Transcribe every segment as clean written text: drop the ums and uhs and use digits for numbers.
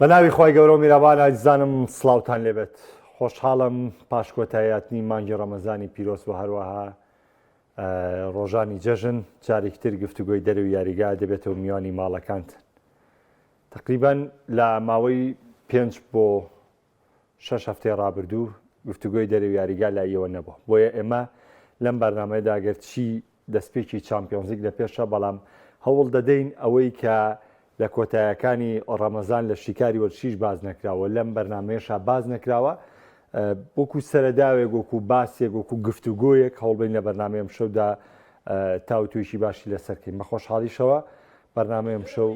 بە ناوی خوای گەورە و میرەبان ئازیزانم سڵاوتان لێبێت خۆشحاڵم پاش کۆتاییاتنی مانگی ڕەمەزانی پیرۆز و هەروەها ڕۆژانی جەژن جارێکتر گفتوگۆی دەرەوی یاریگا دەبێتەوە میوانی ماڵەکانتن تقریبا لە ماوەی پێنج بۆ شەش هەفتەی ڕابردوو گفتوگۆی دەرەوی یاریگا لای ئێوە نەبووە، بۆیە ئێمە لەم بەرنامەیەدا گەرچی دەستپێکی چامپیۆنزلیگ لە پێشە، بەڵام هەوڵ دەدەین ئەوەی کە لە کۆتایەکانی ڕەمەزان لە شیکاری وەرزشیش باس نەکراوە لەم بەرنامەیەشا باس نەکراوە وەکو سەرەداوێک وەکو باسێک وەکو گفتوگۆیەک هەوڵبین لە بەرنامەی ئەمشەودا تاوتوێکی باشی لەسەر کەین. بە خۆشحاڵیشەوە بەرنامەی ئەمشەو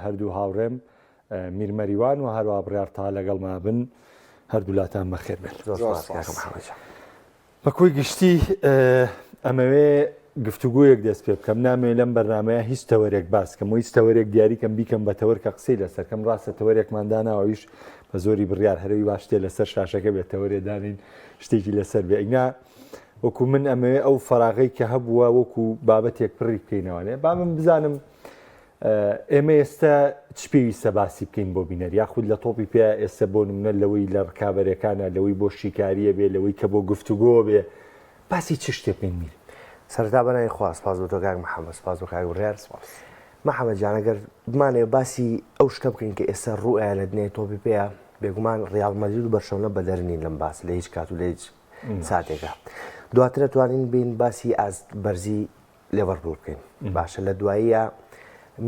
هەردوو هاوڕێم میر مەریوان و هەروەها بڕیار تا لەگەڵما بن هەردوولاتان بەخێر بێن. زۆر سوپاس کاکە محەممەد جان. بە کۆی گشتی ئەمەوێ گفتوگۆیەک دەست پێ بکەم نامەوێ لەم بەرنمەیە هیچ تەوەرێک باس کەم و هیچ تەوەرێک دیاریکەم بیکەم بە تەوەر کە قسەی لەسەر کەم ڕاستە تەوەرێکمان داناوە ئەویش بە زۆری بڕیار هەرەوی با شتێ لەسەر شاشەکە بێت تەوەرێ دانین شتێکی لەسەر بێ ئەگنا وەکو من ئەمەوێ ئەو فەراغەی کە هەبووە وەکو بابەتێک پڕی بکەینەوە با من بزانم ئێمە ئێستا چ پێویستە باسی بکەین بۆ بینەر یاخود لە تۆپی پێ ئێستا بۆ نمونە لەوەی لە ڕکابەرەکانە لەوەی بۆ شیکاریە بێ لەوەی کە بۆ گفتوگۆ بێ باسی چ شتێ بکەین میر؟ سەرەتا بەناوی خوا سپاس بۆ تۆ کاک محەممەد سپاس بۆ کاک بڕیار سپاس محەممەد جان ئەگەر بمانەوێ باسی ئەو شتە بکەین کە ئێستا ڕووئەیا لە دنیای تۆپی پێیە بێگومان ڕیاڵ مەدرید و بەرشەلۆنە بەدەر نین لەم باس لە هیچ کات و لە هیچ ساتێکا دواتر ئەتوانین بین باسی ئاست بەرزی لێڤەرپوڵ بکەین باشە لە دواییە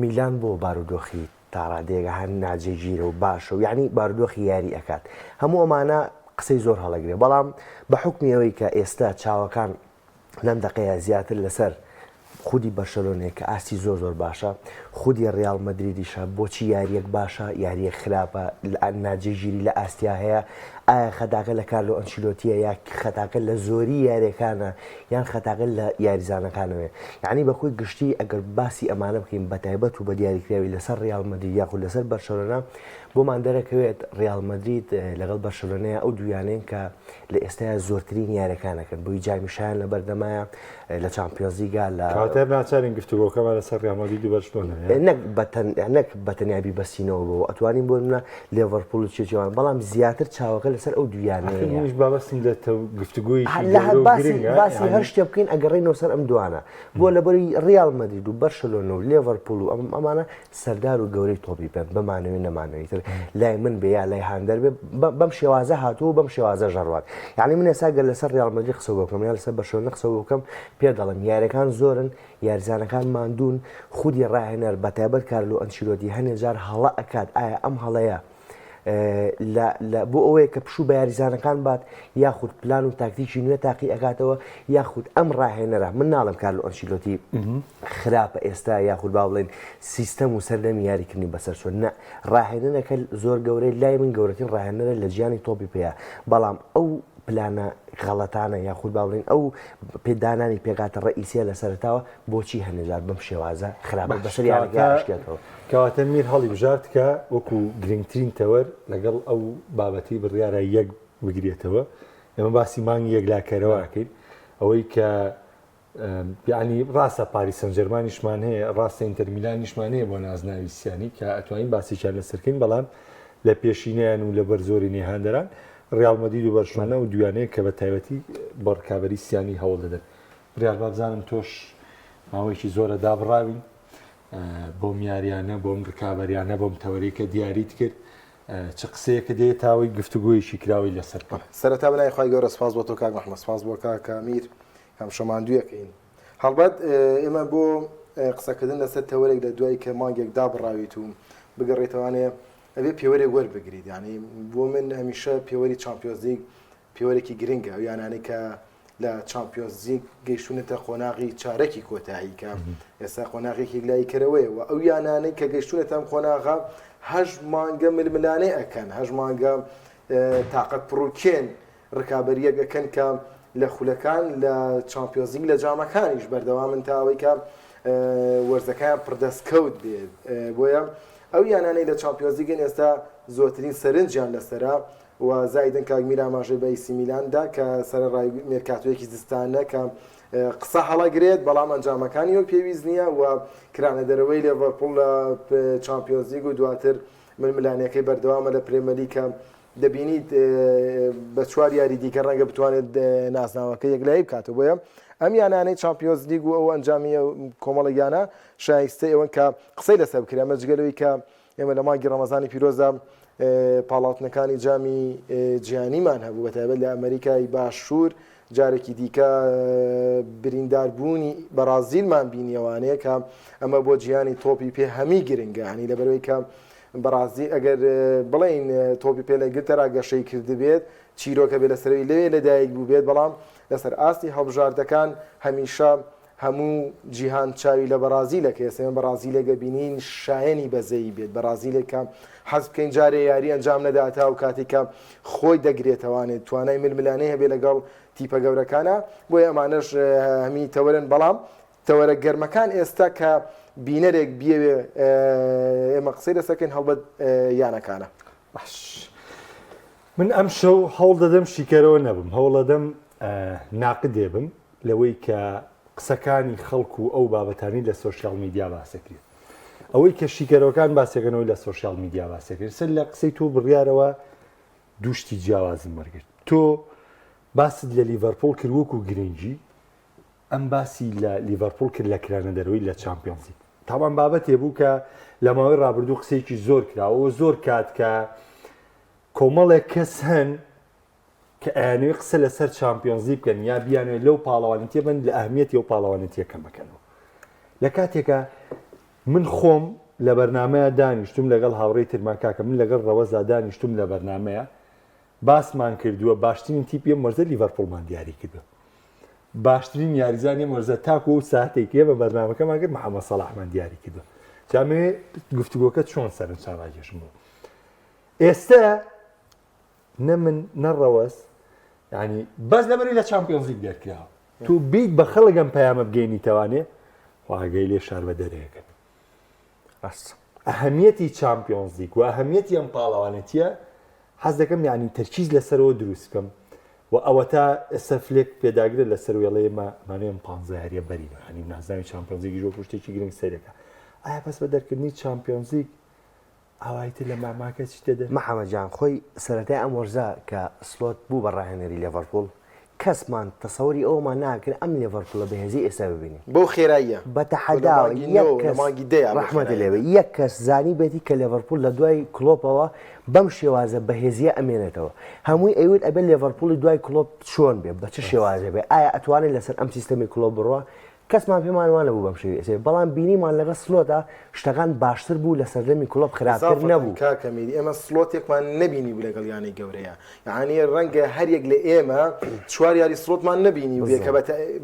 میلان بۆ بارودۆخی تاڕادەیەک هەر ناجێگیرە و باشە و یعنی بارودۆخی یاری ئەکات هەموو ئەمانە قسەی زۆر هەڵەگرێ بەڵام بە حکمی ئەوەی کە ئێستا چاوەکان لەم دەقەیە زیاتر لەسەر خودی بەرشەلۆنەیە کە ئاستی زۆر زۆر باشە خودی ڕیاڵ مەدریدیشە بۆچی یاریەک باشە یاریەک خراپە ناجێگیری لە ئاستیا هەیە ئایا خەتاکە لە کارلۆ ئەنچیلۆتیە یا خەتاکە لە زۆری یاریەکانە یان خەتاکە لە یاریزانەکانەوەیە یعنی بە کۆی گشتی ئەگەر باسی ئەمانە بکەین بە تایبەت و بە دیاریکراوی لەسەر ڕیاڵ مەدرید یاخود لەسەر بەرشەلۆنە بۆمان دەرەکەوێت ڕیاڵ مەدرید لەگەڵ بەرشەلۆنەیە ئەو دوو یانەیەن کە لە ئێستایا زۆرترین یاریەکان ئەکەن بۆی جامی شایان لە بەردەمایە لە چامپیۆنزلیگا لە کەواتە هەر ناچارین گفتوگۆکەمان لەسەر ریال مەدرید و بەرشلۆنەیە. نەک بە تەن نەک بە تەنیا بیبەستینەوە بەوە ئەتوانین بۆ نمونە لێڤەرپوڵ و چێچیوان بەڵام زیاتر چاوەکە لەسەر ئەو ئاخر دوو یانەیە. منیش بابەستم لە تە گفتوگۆیەکی لە هەر گەورە و باسی گرنگە باسی هەر یانی شتێ بکەین ئەگەڕێینەوە سەر ئەم دوانە بۆ لەبەری ریال مەدرید و بەرشلۆنە و لێڤەرپوڵ و ئەم ئەمانە سەردار و گەورەی تۆپی پێن بمانەوێ نەمانەوێ ئیتر لای من بێ یا لای هاندەر بێ بەم شێوازە هاتووە و بەم شێوازە ژەڕوات یعنی من ئێستا گەر لەسەر ریال مەدرید قسە بۆ بکەم یا لەسەر بەرشەلۆنە قسە بۆ بکەم پێ دەڵێم یاریەکان زۆرن یاریزانەکان ماندوون خودی ڕاهێنەر بەتایبەت کارلۆ ئەنچیلۆتی هەنێ جار هەڵە ئەکات ئایا ئەم هەڵەیە لە لە بۆ ئەوەیە کە پشوو بە یاریزانەکان بات یاخود پلان و تاکتیکی نوێ تاقی ئەکاتەوە یاخود ئەم ڕاهێنەرە من ناڵم کارلۆ ئەنچیلۆتی خراپە ئێستا یاخود با بڵێن سیستەم و سەردەمی یاریکردنی بەسەر چۆن نە ڕاهێنەرەکە زۆر گەورەی لای من گەورەترین ڕاهێنەرە لە جیانی تۆپی پێیە بەڵام ئەو پلانە غەڵەتانە یاخود با بڵێن ئەو پێدانانی پێکاتە ڕئیسیە لە سەرتاوە بۆچی هەنێجار بەم شێوازە خراپە باش بەسەر یانەکە کەواتە ئەشکێتەوە. کەواتە میر هەڵیبژارد کە وەکو گرنگترین تەوەر لەگەڵ ئەو بابەتەی بڕیارە یەک بگرێتەوە ئێمە باسی مانگی یەکلاکەرەوە ئەکەین ئەوەی کە یعنی ڕاستە پاریس سەنجەرمانیشمان هەیە ڕاستە ئینتەرمیلانیشمان هەیە بۆ نازناوی سیانی کە ئەتوانین باسێکیان لەسەرکەین بەڵام لە پێشینیان و لەبەر زۆری نێهاندەران ڕیاڵ مەدرید و بەرشلۆنە و دویانەیە کە بە تایبەتی بۆ ڕکابەری سیانی هەوڵ دەدەن بڕیار بابزانم تۆش ماوەیەکی زۆرە دابڕاوین بۆم یاریانە بۆم ڕکابەریانە بۆم تەوەرەی کە دیاریت کرد چ قسەیەکە دێ تاوەی گفتوگۆیەکی کراوەی لەسەر بکەین. سەرەتا بەناوی خوای گەورە سپاس بۆ تۆ کاک محمد سپاس بۆ کاک میر هەمشە ماندوویەکەین هەڵبەت ئێمە بۆ قسەکردن لەسەر تەوەرێک لە دوای کە مانگێک دابڕاویت و بگەڕێتەوانێ ئەبێ پێوەرێک وەربگریت یعنی بۆ من هەمیشە پێوەری چامپیۆنزلیگ پێوەرێکی گرنگە ئەو یانانەی کە لە چامپیۆنزلیگ گەیشتونەتە قۆناغی چارەکی کۆتایی کە ئێستا قۆناغێکی یەکلاییکەرەوەیە و ئەو یانانەی کە گەیشتونەتە ئەم قۆناغە هەش مانگە ململانێ ئەکەن هەش مانگە تاقەت پڕوکێن ڕکابەریەک ئەکەن کە لە خولەکان لە چامپیۆنزلیگ لە جامەکانیش بەردەوامن تا ئەوەی کە وەرزەکەیان پڕدەستکەوت بێت بۆیە ئەو یانانەی لە چامپیۆنزلیگن ئێستا زۆرترین سەرنجیان لەسەرە و زایدن کاک میر ئاماژەی بە ئەیسی میلان دا کە سەرەڕای مێرکاتۆیەکی زستانە کە قسە هەڵەگرێت بەڵام ئەنجامەکانی وەک پێویست نییە و کرانە دەرەوەی لێڤەرپوڵ لە چامپیۆنزلیگ و دواتر ململانێکەی بەردەوامە لە پرێمەلیگ کە دەبینیت بە چوار یاری دیکە ڕەنگە بتوانێت نازناوەکە یەکلایی بکاتەوە بۆیە ئەم یانانەی چامپیۆنز لیگ و ئەو ئەنجامی کۆمەڵە یانە شایستەی ئەوەن کە قسەی لەسەر بکرێت ئەمە جگە لەوەی کە ئێمە لە مانگی ڕەمەزانی پیرۆزدا پاڵاوتنەکانی جامی جیهانیمان هەبوو بە تایبەت لە ئەمریکای باشوور جارێکی دیکە برینداربوونی بەڕازیلمان بینیەوانەیە کە ئەمە بۆ جیهانی تۆپی پێ هەمی گرنگە هەنی لەبەرەوەی کە بەڕازی ئەگەر بڵێین تۆپی پێ لە ئینگلتەرا گەشەی کردبێت چیرۆکە بێ لەسەرەوەی لەوێ لەدایک بووبێت بەڵام لەسەر ئاستی هەڵبژاردەکان هەمیشە هەموو جیهان چاوی لە بەڕازیلە کە ئێستا ئێمە بەڕازیلێک ئەبینین شایەنی بەزەیی بێت بەڕازیلێک کە حەز بکەین جارێ یاری ئەنجام نەدات و کاتێک کە خۆی دەگرێتەوانێت توانای ململانێ هەبێ لەگەڵ تیپە گەورەکانە بۆیە ئەمانەش هەمی تەوەرن بەڵام تەوەرە گەرمەکان ئێستا کە بینەرێک بیەوێ ئێمە قسەی لەسەرکەین هەڵبەت یانەکانە. باش من ئەمشەو هەوڵ دەدەم شیکەرەوە نەبم هەوڵەدەم ناقدێ بم لەوەی کە قسەکانی خەڵک و ئەو بابەتانی لە social media باسەکرێت ئەوەی کە شیکەرەوەکان باسەکەنەوەی لە social media باسەکرێت سەر لە قسەی تۆ بڕیارەوە دووشتی جیاوازم وەرگرت تۆ باست لە لیڤەرپوڵ کرد وەکو گرنگی ئەم باسی لە لیڤەرپوڵ کرد لە کرانە دەرەوەی لە چامپیۆنزلیگ. تاوان بابەتێ بوو کە لە ماوەی ڕابردوو قسەیەکی زۆر کراوە و زۆر کات کە کۆمەڵێک کەس هەن کە ئەیانەوێ قسە لەسەر چامپیۆنزلی بکەن یا بیانەوێت لەو پاڵەوانێتیە بن لە ئەهمیەتی ئەو پاڵەوانێتیە کەم بکەنەوە. لە کاتێکا من خۆم لە بەرنامەیە دانیشتوم لەگەڵ هاوڕێی ترمان کاکە من لەگەڵ ڕەوەزا دانیشتوم لە بەرنامەیە باسمان کردووە باشترین تیپی ئەم وەرزە لیڤەرپوڵمان دیاری کردووە باشترین یاریزانی ئەم وەرزە تاکو ئەو ساتێک ئێمە بەرنامەکەمان کرد محەممەد سەڵاحمان دیاری کردووە جامێ گفتوگۆکە چۆن سەرنجتان ڕاکێشم بوو ئێستا نە من نە ڕەوەز ینی بەس لەبەری لە چامپیۆنزیک دەرکراوە تو بیت بە خەڵک ئەم پەیامە بگەینیتەوانێ خواگەی لێ شار بە دەرەکەن ڕاست. ئەهەمیەتی چامپیۆنزلیگ و ئەهەمیەتی ئەم پاڵەوانێتیە حەز دەکەم یانی تەرکیز لەسەرەوە دروست بکەم و ئەوەتا ئێستا فلێک پێداگرە لەسەر وێڵێ ئێمە ئەمانەیە ئەم پانزە یاریە بەرینەوە یانی نازناوی چامپیۆنزلیگیش وەکو شتێکی گرنگ سەیرەکە ئایا بەس بە دەرکردنی چامپیۆنزلیگ ئاوای تر لە ماماکە چیتە دەر؟ محەمەد جان خۆی سەرەتای ئەم وەرزە کە سلۆت بوو بە ڕاهێنەری لێڤەرپوڵ کەسمان تەسەوری ئەوەمان ناکرد ئەم لێڤەرپوڵە بەهێزەی ئێستا ببینین. بەو خێراییە. بە تەحەداوە یەک کەس ڕەحمەتی لێ بێ یەک کەس زانیبێتی کە لێڤەرپوڵ لە دوای کلۆپەوە بەم شێوازە بەهێزییە ئەمێنێتەوە. هەمووی ئەیوت ئەبێ لێڤەرپوڵی دوای کلۆپ چۆن بێ، بە چ شێوازێ بێ، ئایا ئەتوانێ لەسەر ئەم سیستەمی کلۆپ بڕوا؟ کەسمان پێمان وا نەبوو بەم شێوەیە ئێستا بەڵام بینیمان لەگەڵ سلۆتا شتەکان باشتر بوو لە سەردەمی کلۆپ خراپتر نەبوو. کاکە میر ئێمە سلۆتێکمان نەبینی بوو لەگەڵ یانەی گەورەیە یانی ڕەنگە هەریەک لە ئێمە چوار یاری سلۆتمان نەبینی بێ کە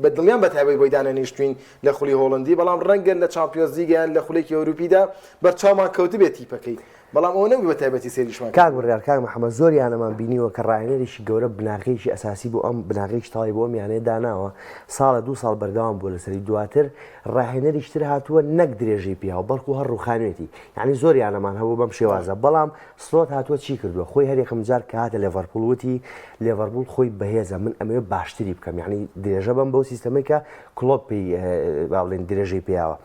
بە دڵنیام بە تایبەت بۆی دانەنیشتوین لە خولی هۆڵندی بەڵام ڕەنگە لە چامپیۆنز لیگ یان لە خولێکی ئەوروپیدا بەرچاومان کەوتبێت تیپەکەی بەڵام ئەوە نەبوو بە تایبەتی سەیریشمان کاک بڕیار کاک محەمەد زۆر یانەمان بینیوە کە ڕاهێنەرێکی گەورە بناغەیەکی ئەساسی بۆ ئەم بناغەیەکی تەواوی بۆ ئەم یانەیە داناوە ساڵە دوو ساڵ بەردەوام بووە لەسەری دواتر ڕاهێنەریش تر هاتووە نەک درێژەی پیاوە بەڵکو هەر ڕوخانوێتی یعنی زۆر یانەمان هەبوو بەم شێوازە بەڵام سلۆت هاتووە چی کردووە خۆی هەر یەکەم جار کە هاتە لێڤەرپوڵ وتی لێڤەرپوڵ خۆی بەهێزە من ئەمەوێ باشتری بکەم یعنی درێژە بەم بەو سیستەمەی کە کلۆپ پێی با بڵێین درێژەی پیاوە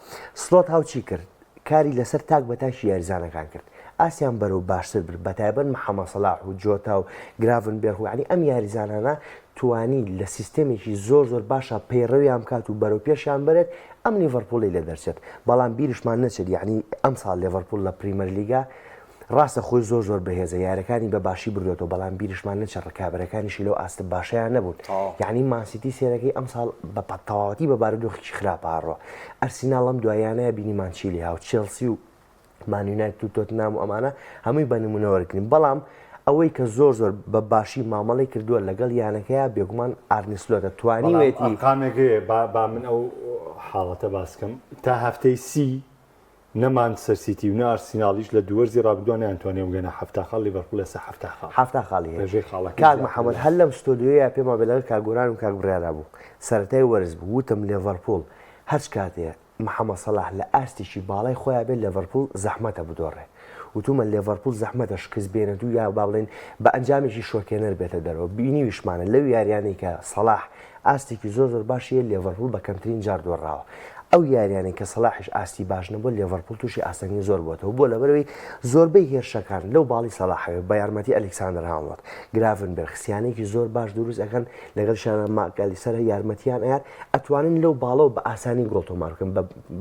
سلۆت هاو چی کرد کاری لەسەر تاک بە تاکی یاریزانەکان کرد ئاستیان بەرەو باشتر برد بەتایبەت محەمەد سەلاح و جۆتا و گراڤنبێرخ و یانی ئەم یاریزانانە توانی لە سیستێمێکی زۆر زۆر باشا پەیڕەویان بکات و بەرەو پێشیان بەرێت ئەم لیڤەرپوڵی لێ دەرچێت بەڵام بیرشمان نەچێت یانی ئەمساڵ لێڤەرپوڵ لە پریمەرلیگا ڕاستە خۆی زۆر زۆر بەهێزە یارەکانی بە باشی بردوێتەوە بەڵام بیرشمان نەچێت ڕکابەرەکانیشی لەو ئاستە باشیان نەبوون یعنی مانسیتی سێرەکەی ئەمساڵ بە تەواوەتی بە بارودۆخێکی خراپ ئاڕۆ ئەرسیناڵ ئەم دواییانەیە بینیمان چی لێ هاو چێڵسی و مان یونایتد و تۆتنام و ئەمانە هەمووی بە نمونە وەرگین بەڵام ئەوەی کە زۆر زۆر بە باشی مامەڵەی کردووە لەگەڵ یانەکەیا بێگومان ئارنی سلۆتە توانیوێتی ئەرقامێک هەیە با با من ئەو حاڵەتە باس کەم تا هەفتەی سی نە مانچستەر سیتی و نە ئارسیناڵیش لە دوو وەرزی ڕابردووە نەیانتوانیوە بگەنە 70 خاڵ، لیڤەرپوڵ ئێستا 70 خاڵ. 70 خاڵی هەیە. ڕێژەی خاڵەکەی کاک زیاترە محەمەد لە هەر لەم ستۆدیۆیە پێم وابێ لەگەڵ کاک گۆران و کاک بڕیارا بوو سەرەتای وەرز بوو وتم لێڤەرپوڵ هەرچ کاتێ محەمەد سەڵاح لە ئاستێکی باڵای خۆیا بێت لێڤەرپوڵ زەحمەتە بدۆڕێ وتومە لێڤەرپوڵ زەحمەتە شکست بێنێت و یا با بڵێین بە ئەنجامێکی شۆکێنەر بێتە دەرەوە بینیویشمانە لەو یاریانەی کە سەڵاح ئاستێکی زۆر زۆر باشی هەیە لێڤەرپوڵ بە کەمترین جار دۆڕاوە. ئەو یاریانەی کە سەلاحیش ئاستی باش نەبووە لێڤەرپوڵ تووشی ئاستەنگی زۆر بووەتەوە بۆ لەبەرەوەی زۆربەی هێرشەکان لەو باڵی سەلاحەوە بە یارمەتی ئەلکساندەر ئارنۆڵد گراڤنبێرخ سیانێکی زۆر باش دروست ئەکەن لەگەڵ شانە ماکالیسەر یارمەتیان ئەیات ئەتوانن لەو باڵەوە بە ئاسانی گۆڵ تۆمار بکەن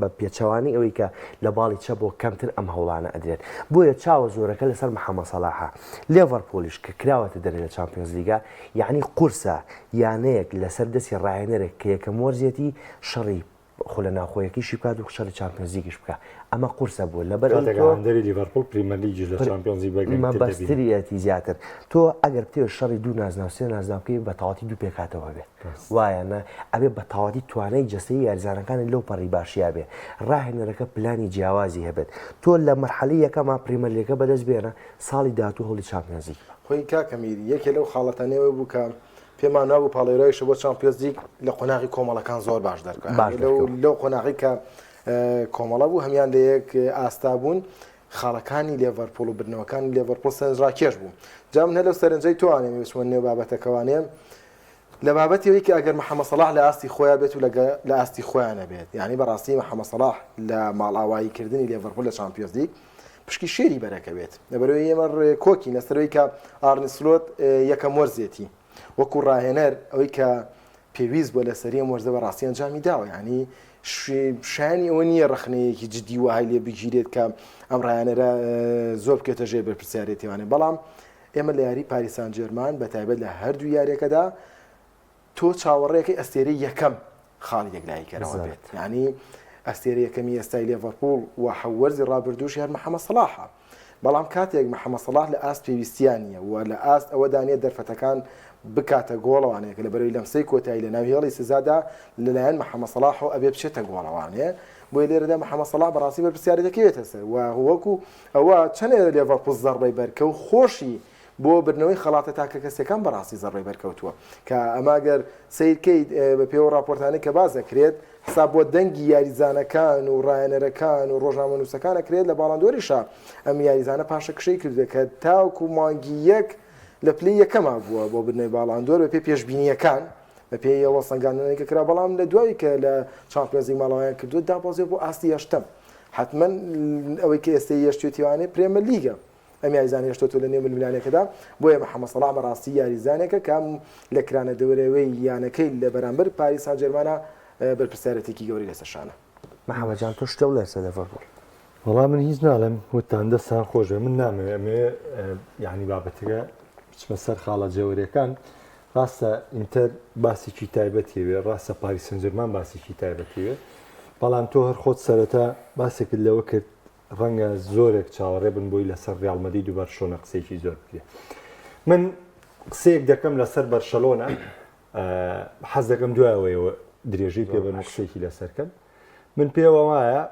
بە پێچەوانەی ئەوەی کە لە باڵی چەپەوە کەمتر ئەم هەوڵانە ئەدرێن بۆیە چاوە زۆرەکە لەسەر محەممەد سەلاحە لێڤەرپۆلیش کە کراوەتە دەرێ لە چامپیۆنزلیگا یەعنی قورسە یانەیەک لەسەر دەستی ڕاهێنەرێک کە یەکەم وەرزیەتی شەڕی خولە ناوخۆیەکەیشی بکات و شەڕی چامپیۆنزلیگیش بکات ئەمە قورسە بووە لەبەر ئەوەی کاتێک تۆ هاندەری لیڤەرپوڵ پریمەرلیگیش لە چامپیۆنزلیگ بە گرنگتر دەبینن. مەبەستریەتی زیاتر تۆ ئەگەر بتەوێت شەڕی دوو نازناو سێ نازناو بکەی بە تەواوەتی دوو پێکهاتەوە بێ وایە نا ئەبێ بە تەواوەتی توانای جەستەیی یاریزانەکانت لەو پەڕی باشیا بێ ڕاهێنەرەکە پلانی جیاوازی هەبێت تۆ لە مەرحەلەی یەکەما پریمەرلیگەکە بەدەست بێنە ساڵی داهاتوو هەوڵی چامپیۆنزلیگ بە. خۆی کاکە میر یەکێ لەو خاڵەتانەی ئەوە بوو کە پێمان وابوو پاڵێوراویشە بۆ چامپیۆنزلیگ لە قۆناغی کۆمەڵەکان زۆر باش دەرکەوت باش لەو دەرکەوت. لەو قۆناغی کە کۆمەڵە بوو هەمان لە یەک ئاستا بوون خاڵەکانی لێڤەرپوڵ و بردنەوەکانی لێڤەرپوڵ سەرنجڕاکێش بوو جا من هەر لەو سەرنجەی تۆوانێ بچمە نێو بابەتەکەوانێ لە بابەتی ئەوەی کە ئەگەر محەمەد سەڵاح لە ئاستی خۆیا بێت و لەگە لە ئاستی خۆیا نەبێت یانی بەڕاستی محەمەد سەڵاح لە ماڵئاوایی کردنی لێڤەرپوڵ لە چامپیۆنزلیگ پشکی شێری بەرەکەوێت لەبەرەوەی ئێمە کۆکین لەسەرەوەی کە ئارنی سلۆت یەکەم وەرزێتی وەکو ڕاهێنەر ئەوەی کە پێویست بووە لەسەری ئەم وەرزە بەڕاستی ئەنجامی داوە یعنی شایانی ئەوە نییە ڕەخنەیەکی جدی وەهای لێ بگیرێت کە ئەم ڕاهێنەرە زۆر بکێتە ژێر بەرپرسیارێتیوانێ بەڵام ئێمە لە یاری پاریس سان جێرمان بە تایبەت لە هەردوو یاریەکەدا تۆ چاوەڕێەکەی ئەستێرەی یەکەم خاڵی یەکلاییکەرەوە بێت یعنی ئەستێرە یەکەمی ئێستای لێڤەرپوڵ و حەوەرزی ڕابردووش هەر محەممەد سەڵاحە بەڵام کاتێک محەممەد سەڵاح لە ئاست پێویستیان نییە و لە ئاست ئەوەدا نییە دەرفەتەکان بکاتە گۆڵەوانەیە کە لە بەرەوەی لەمسەی کۆتایی لە ناو هێڵی سزادا لەلایەن محەممەد سەڵاحەوە ئەبێ بچێتە گۆڵەوانێ بۆیە لێرەدا محەممەد سەڵاح بەڕاستی بەرپرسیاری دەکەوێتە سەر و وەکو ئەوە چەنێ لێڤەرپوڵ زەڕبەی بەرکەوت خۆشی بۆ بردنەوەی خەڵاتە تاکەکەسیەکان بەڕاستی زەڕبەی بەرکەوتووە کە ئەمە گەر سەیرکەیت بە پێی ئەو ڕاپۆرتانەی کە باس دەکرێت حساب بۆ دەنگی یاریزانەکان و ڕاهێنەرەکان و ڕۆژنامەنووسەکان ئەکرێت لە باڵاندۆریشا ئەم یاریزانە پاشەکشەی کردووە کە تاوەکو مانگی یەک لە پلەی یەکەما بووە بۆ بردنەوەی باڵاندۆر بە پێی پێشبینییەکان بە پێی ئەوە سەنگاندنەی کە کرا بەڵام لە دوای کە لە چامپیۆنزلیگ ماڵەوەیان کردووە دابەزیوە بۆ ئاستی هەشتەم حتمما ئەوەی کە ئێستا یەشتێتیوانێ پرێمەر لیگە ئەم یاریزانە هێشتۆتەوە لە نێو ململانێکەدا، بۆیە محەمەد سەڵاح بەڕاستی یاریزانێکە کە لە کرانە دەورەوەی یانەکەی لە بەرامبەر پاریس سانجێرمانا بەرپرسیارێتیی گەورەی لەسەر شانە. محەمەد جان تۆ شتە بڵێ لەسەر لێڤەرپوڵ. وەڵا من هیچ ناڵێم وتتان دەستان خۆش بێ من نامەوێ ئەمەوێ یعنی بابەتەکە بچمە سەر خاڵە جەوەریەکان ڕاستە ئینتەر باسێکی تایبەتی وێ ڕاستە پاریس سنجەرمان باسێکی تایبەتی وێ بەڵام تۆ هەر خۆت سەرەتا باسێکت لەوە کرد ڕەنگە زۆرێک چاوەڕێ بن بۆی لەسەر ڕیاڵ مەدرید و بەرشۆنە قسەیەکی زۆر بکرێت من قسەیەک دەکەم لەسەر بەرشەلۆنە حەز دەکەم دوایەوەیەوە درێژەی پێ بەن و قسەیەکی لەسەرکەم من پێوە وایە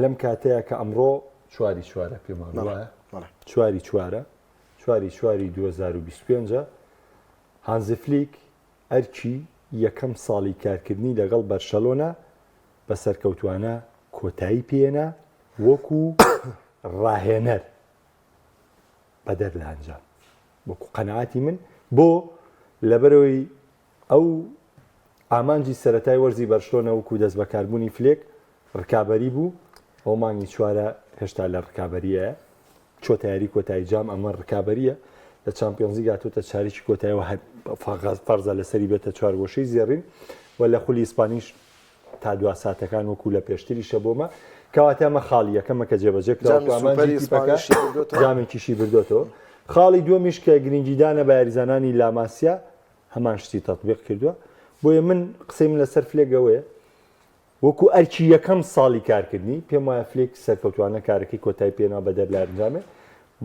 لەم کاتەیە کە ئەمڕۆ چواری چوارە پێمان وایە چواری چوارە چواری چواری 2025 هانزی فلیک ئەرکی یەکەم ساڵی کارکردنی لەگەڵ بەرشەلۆنە بە سەرکەوتوانە کۆتایی پێهێنا وەکو ڕاهێنەر بەدەر لە ئەنجام وەکو قەناعەتی من بۆ لەبەرەوەی ئەو ئامانجی سەتای وەرزی بەرشلۆنە وەکو دەست بەکاربوونی فلێک ڕکابەری بوو ئەو مانگی چوارە هێشتا لە ڕکابەریە چۆتە یاری کۆتایی جام ئەمە ڕکابەریە لە چامپیۆنزی گاتۆتە چاریکی کۆتایەوە هەر فەرزە لەسەری بێتە چوارگۆشەی زێڕین و لە خولی ئیسپانیش تا دوا ساتەکان وەکو لە پێشتریشە بۆمە کەواتە ئەمە خاڵی یەکەمە کە جێبەجێ کرا جامێکیشی بردۆتەوە خاڵی دووەمیش کە گرنگیدانە بە یاریزانانی لاماسیا هەمان شتی تەطبیق کردووە بۆیە من قسەی من لەسەر فلێگەوەیە وەکو ئەرکی یەکەم ساڵی کارکردنی، پێم وایە فلیک سەرکەوتوانە کارەکەی کۆتای پێنا بەدەر لە ئەنجامێ،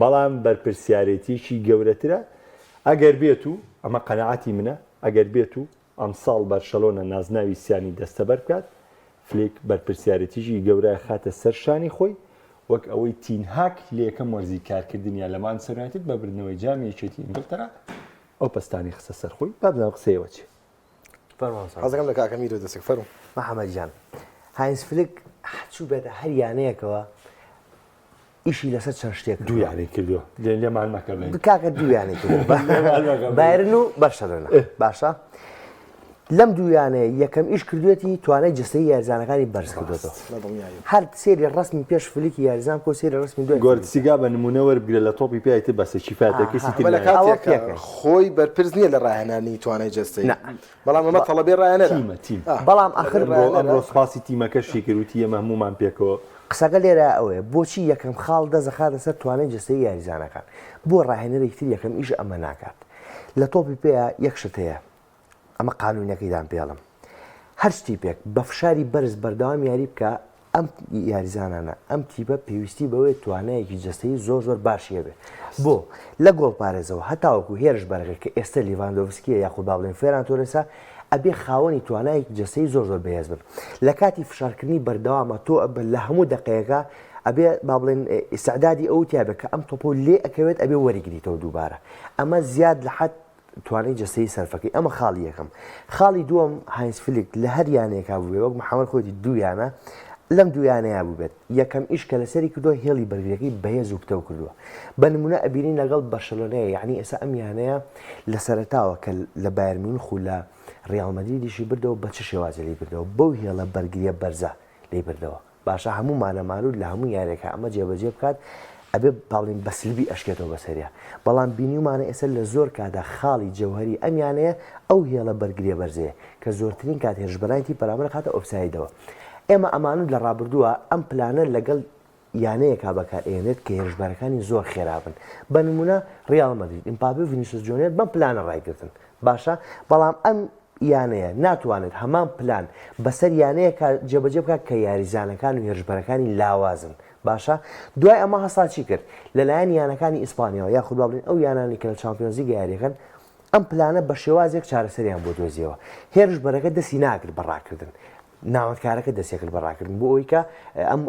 بەڵام بەرپرسیارێتیەکی گەورەترە ئەگەر بێت و ئەمە قەناعەتی منە، ئەگەر بێت و ئەمساڵ بەرشەلۆنە نازناوی سیانی دەستەبەر بکات، فلیک بەرپرسیارێتیی گەورە ئەخاتە سەر شانی خۆی، وەک ئەوەی تین هاگ لە یەکەم وەرزی کارکردنیا لە مانچستەر یونایتد بە بردنەوەی جامی یەکێتی ئینگلتەرا ئەو پەستانەی خستە سەر خۆی، با بزانم قسەی ئێوە چیە. حەزەکەم لە کاکە میرۆ دەسک فەرموو. محەمەد گیان هاینز فلیک چووبێتە هەر یانەیەکەوە ئیشی لەسەر چەند شتێک دوو یانەی کردووە لێمان مەکە کاکە دوو یانەی کردووە بایرن و بەرشەلۆنە باشە. لەم دوو یانەیە یەکەم ئیش کردوێتی توانای جەستەیی یاریزانەکانی بەرز کردۆتەوە. هەر سەیری ڕەسمی پێش فلیکی یاریزان بکە و سەیری ڕەسمی دوای فلیک بکە. گۆرتسیگا بە نموونە وەربگرە لە تۆپی پێ ئیتر بەسە کیفایەتە کەسی تر ئەمە لە نایەت. ئەوە کاتێکە پێکەین. خۆی بەرپرس نییە لە ڕاهێنانی توانای جەستەیی نا. بەڵام ئەمە تەڵەبەی ڕاهێنەرە. تیمە تیم. ئا بەڵام ئاخر تەڵەبەی ئەمڕۆ ڕاهێنەرە. ئەمڕۆ سوپاسی تیمەکەشی کرد وتی ئێمە هەموومان پێکەوە. قسەکە لێرە ئەوەیە بۆچی یەکەم خاڵ دەست دەخاتە سەر توانای جەستەیی یاریزانەکان؟ بۆ ڕاهێنەرێکی تر یەکەم ئیش ئەمە ناکات؟ لە تۆپی پێیا یەک شت هەیە ئەمە قانونەکەیتان پێڵم هەر تیپێک بە فشاری بەرز بەردەوام یاری بکە ئەم یاریزانانە ئەم تیپە پێویستی بەوەی توانایەکی جەستەیی زۆر زۆر باشی هەبێ بۆ لە گۆڵ پارێزەوە هەتاوەکو هێرش بەرەکە کە ئێستا لیڤاندۆڤسکیە یاخود با بڵێن فێران تۆرێسە ئەبێ خاوەنی توانایەکی جەستەیی زۆر زۆر بەهێز بن لە کاتی فشارکردنی بەردەوامە تۆ لە هەموو دقەیەکە ئەبێ با بڵێن ئیسعدادی ئەو تیاێ کە ئەم تۆپۆ لێ ئەکەوێت ئەبێ وەریگریتەوە دووبارە ئەمە زیاد لە حەد توانای جەستەیی سەرفەکەی ئەمە خاڵی یەکەم خاڵی دووەم هاینس فلیک لە هەر یانەیەکا بووبێ وەک محەمەد خۆیتی دوو یانە لەم دوو یانەیە بووبێت یەکەم ئیش کە لەسەری کردووە هێڵی بەرگریەکەی بەهێز و پتەو کردووە بە نمونە ئەبینین لەگەڵ بەرشەلۆنەیە یعنی ئێستا ئەم یانەیە لە سەرەتاوە کە لە بایرن میونخ و لە ڕیاڵ مەدریدیشی بردەوە بە چ شێوازێ لێی بردەوە بەو هێڵە بەرگریە بەرزە لێی بردەوە باشە هەموومان ئەمانوت لە هەموو یاریەکە ئەمە جێبەجێ بکات ئەبێ باڵین بە سلبی ئەشکێتەوە بەسەریا بەڵام بینیومانە ئێستا لە زۆر کادا خاڵی جەوهەری ئەم یانەیە ئەو هێڵە بەرگریە بەرزەیە کە زۆرترین کات هێرشبەرانی تیپ بەرامبەر خاتە offside ەوە ئێمە ئەمانوت لە ڕابردووە ئەم پلانە لەگەڵ یانەیەکا بەکارئێنێت کە هێرشبەرەکانی زۆر خێرا بن بە نمونە ڕیاڵ مەدرید ئیمپاپێ و ڤینیسیۆس جۆنیەر بەم پلانە ڕایگرتن باشە بەڵام ئەم یانەیە ناتوانێت هەمان پلان بەسەر یانەیەکا جێبەجێ بکات کە یاریزانەکان و هێرشبەرەکانی لاوازن باشە دوای ئەمە هەستا چی کرد لەلایەن یانەکانی ئیسپانیاوە یاخود با بڵێین ئەو یانانەی کە لە چامپیۆنزلیگە یاریەکەن ئەم پلانە بە شێوازێک چارەسەریان بۆ دۆزیەوە هێرشبەرەکە دەستی ناکرد بە ڕاکردن ناوەندکارەکە دەستێکرد بە ڕاکردن بۆ ئەوەی کە ئەم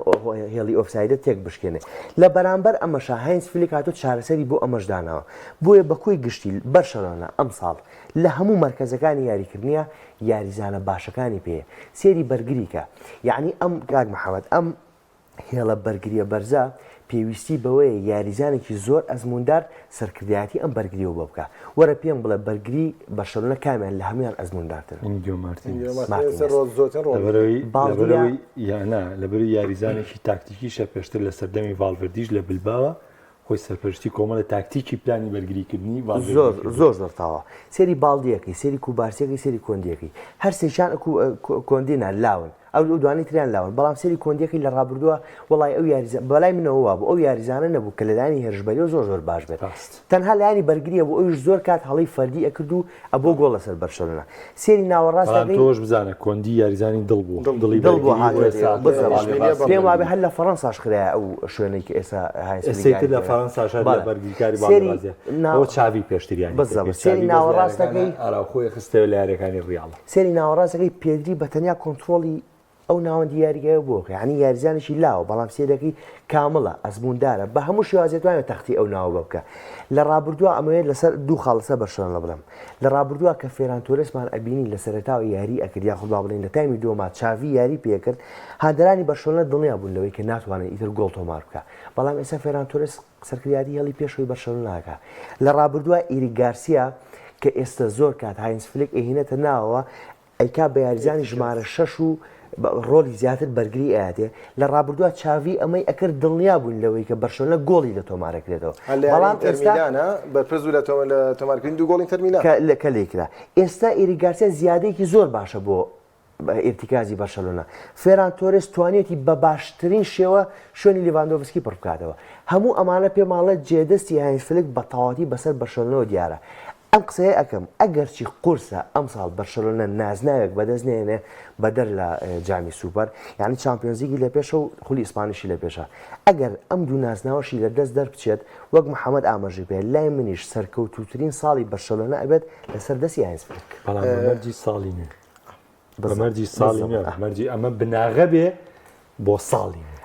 هێڵی offside ە تێک بشکێنێ لە بەرامبەر ئەمەشا هاینس فلیک هاتۆ چارەسەری بۆ ئەمەش داناوە بۆیە بە کۆی گشتی بەرشەلۆنە ئەمساڵ لە هەموو مەرکەزەکانی یاریکردنیە یاریزانە باشەکانی پێیە سێری بەرگریکە یعنی ئەم کاک محەممەد ئەم هێڵە بەرگرییە بەرزە پێویستی بەوەیە یاریزانێکی زۆر ئەزمووندار سەرکردایەتی ئەم بەرگرییەوە بۆ بکا. وەرە پێم بڵێ بەرگری بەرشەلۆنە کامیان لە هەموویان ئەزمووندارترن؟ ئینیگۆ مارتینێز. مارتینێز. لەبەرئەوەی باڵدیە. لەبەرئەوەی یا نا لەبەرئەوەی یاریزانێکی تاکتیکیشە پێشتر لە سەردەمی ڤالڤێردیش لە بلباوە خۆی سەرپەرشتی کۆمەڵە تاکتیکی پلانی بەرگریکردنی ڤالڤێردی زۆر کردووە. زۆر زۆر تەواوە. سەیری باڵدیەکەی، سەیری کوبارسیەکەی، سەیری کۆندیەکەی. هەرسێکیان کۆندی نا لاون. ئەو دوانەی تریان لاون بەڵام سەیری کۆندیەکەی لە ڕابردووە وەڵای ئەو یاریزان بەلای منەوە وابوو ئەو یاریزانە نەبوو کە لەلایەنی هێرشبەریەوە زۆر زۆر باش بێت ڕاست. تەنها لایەنی بەرگریە بوو ئەویش زۆر کات هەڵەی فەردی ئەکرد و ئەبووە گۆڵ لەسەر بەرشەلۆنە سەیری ناوەڕاست بەڵام ئەکەی تۆش بزانە کۆندی یاریزانی دڵ بوو دڵ دڵی دڵ بوو بەرگری هاتە بۆ ئێستا دێ بالضبط باڵی ڕاست پێم وابێ بەرگری هەر لە فەڕەنساش خرایە ئەو شوێنەی کە ئێستا هاینس ئێستا فلیک تر لە یاری پێ فەڕەنساش هەر لە بەڵێ بەرگریکاری باڵی سەیری ڕاستە ناو ئەوە چاڤی پێشتر یاری بالضبط پێکرد سەیری چاڤی بەس لە ناوەڕاستەکەی یاریەکانە ئاراوخۆی خستەوە لە یاریەکانی ڕیاڵ سەیری ناوەڕاستەکەی پێدری بە تەنیا کۆنتڕۆڵی ئەو ناوەندی یاریگایە بۆ یعنی یاریزانێکی لاوە بەڵام سێرەکەی کامڵە ئەزموندارە بە هەموو شێوازێ توانێت تەختی ئەو ناوە بکە لە ڕابردووە ئەمەوێت لەسەر دوو خاڵ لەسەر بەرشەلۆنە بڵێم لە ڕابردووە کە فێران تۆرێسمان ئەبینی لە سەرەتاوە یاری ئەکرد یاخود با بڵێین لە تایمی دووەما چاڤی یاری پێکرد هاندەرانی بەرشەلۆنە دڵنیا بوون لەوەی کە ناتوانێت ئیتر گۆڵ تۆمار بکە بەڵام ئێستا فێران تۆرێس سەرکردایەتی هێڵی پێشەوەی بەرشەلۆنە ئەکا لە ڕابردووە ئیریک گارسیا کە ئێستا زۆر کات هاینس فلیک ئەیهێنێتە ناوەوە ئەیکا بە یاریزانی ژمارە شەش و ڕۆڵی زیاتر بەرگری ئەیاتێ لە ڕابردووە چاڤی ئەمەی ئەکرد دڵنیا بووین لەوەی کە بەرشەلۆنە گۆڵی لە تۆمارەکرێتەوە بەڵام ئێستا بەرپرس بوو لە تۆمارکردنی دوو گۆڵی ئینتەر میلان کە لێکرا ئێستا ئیریک گارسیا زیادەیەکی زۆر باشە بۆ ئیرتیکازی بەرشەلۆنە فێران تۆرێس توانیەتی بە باشترین شێوە شوێنی لیڤاندۆڤسکی پڕ بکاتەوە هەموو ئەمانە پێماڵێت جێدەستی هاینز فلیک بە تەواوەتی بەسەر بەرشەلۆنەوە دیارە ئەم قسەیە ئەکەم ئەگەرچی قورسە ئەمساڵ بەرشەلۆنە نازناوێک بەدەست نێنێ بەدەر لە جامی سوپەر یعنی چامپیۆنزلیگی لە پێشە و خولی ئیسپانیشی لە پێشە ئەگەر ئەم دوو نازناوەشی لە دەست دەربچێت وەک محەممەد ئاماژەی پێ لای منیش سەرکەوتووترین ساڵی بەرشەلۆنە ئەبێت لەسەر دەستی هاینز فلیک. بەڵام بە مەرجی ساڵی نوێ بە مەرجی ساڵی نوێ مەرجی ئەمە بناغە بێ بۆ ساڵی نوێ.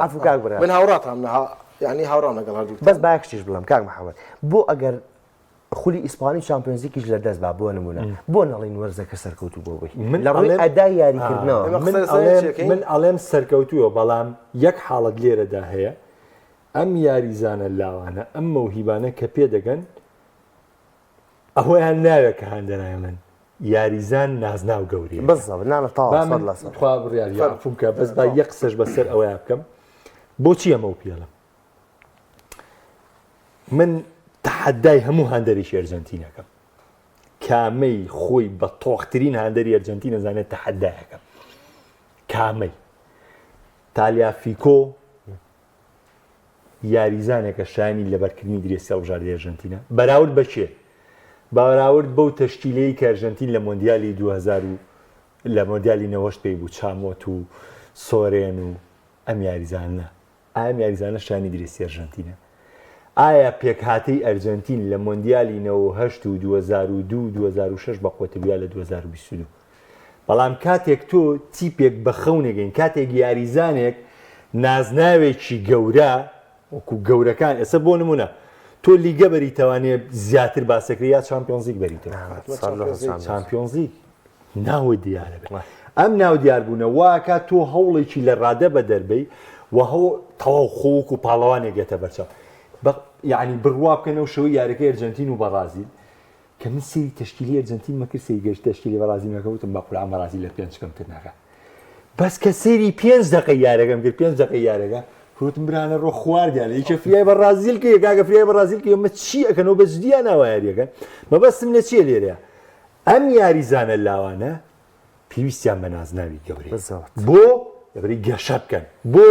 عەفو کاک برا. من هاوڕاتام یعنی هاوڕام لەگەڵ هەردووکتان. بەس با یەک شتیش بڵێم کاک محەممەد بۆ ئەگەر خولی ئیسپانی و چامپیۆنزلیگیش لە دەست با بۆ نمونە بۆ نەڵین وەرزەکە سەرکەوتوو بۆ بووی من لە ڕووی ئەڵێم ئەدای یاریکردنەوە من ئەڵێم من ئەڵێم سەرکەوتووە بەڵام یەک حاڵەت لێرەدا هەیە ئەم یاریزانە لاوانە ئەم مەوهیبانە کە پێدەگەن ئەوەیان ناوێت کە هاندەرایە من. یاریزان نازناو گەورەیە. بالضبط نا نا تەواو با من 100%. تخوا بڕیار یا عەفوم کە بەس با یەک قسەش بەسەر ئەوەیا بکەم بۆچی ئەمە و پێڵم من تەحەدای هەموو هاندەرێکی ئەرجەنتینەکەم کامەی خۆی بە تۆخترین هاندەری ئەرجەنتین ئەزانێت تەحەدایەکەم کامەی تالیافیکۆ یاریزانێکە شایانی لەبەرکردنی درێسی هەڵبژاردەی ئەرژەنتینە؟ بەراورد بە کێ؟ بەراورد بەو تەشکیلەی کە ئەرژەنتین لە مۆندیالی 2000 و لە مۆندیالی نەوەشت پێی بوو چامۆت و سۆرێن و ئەم یاریزانە ئایا ئەم یاریزانە شایانی درێسی ئەرژەنتینە؟ ئایا پێکهاتەی ئەرجەنتین لە مۆندیالی 98 و 2002 و 2006 بەقوەتر بوو یا لە 2022؟ بەڵام کاتێک تۆ تیپێک بە خەونێگەین کاتێک یاریزانێک نازناوێکی گەورە وەکو گەورەکان ئێستا بۆ نمونە تۆ لیگە بەریتەوانێ زیاتر باسەکری یا چامپیۆنزیک بەریتەوە چامپیۆنزیک ناوە دیارە بێت ئەم ناو دیاربوونە واکە تۆ هەوڵێکی لە ڕادە بە دەربەی و هەو تەواو خۆک و پاڵەوانێک گەتە بەرچاو یعنی بڕوا بکەنەوە شەوەی یاریەکە ئەرجنتین و بەڕازیل کە من سەیری تەشکیلی ئەرجەنتین مەکرد سەیری گەشت تەشکیلی بەڕازیل مەکە وتم بە قورعان بەڕازیل لە پێنج کەمتر ناکا بەس کە سەیری پێنج دەقەی یارەکەم کرد پێنج دەقەی یارەکە وتم برانە ڕۆ خواردیان یەکێ فریای بە ڕازیل کە کاکە فریای بە ڕازیل کە ئەمە چی ئەکەنەوە بە جدیان ناوە یاریەکە مەبەستم لە چییە لێرەیە ئەم یاریزانە لاوانە پێویستیان بە نازناوی گەورەیە بۆ لەبەری گەشە بکەن بۆ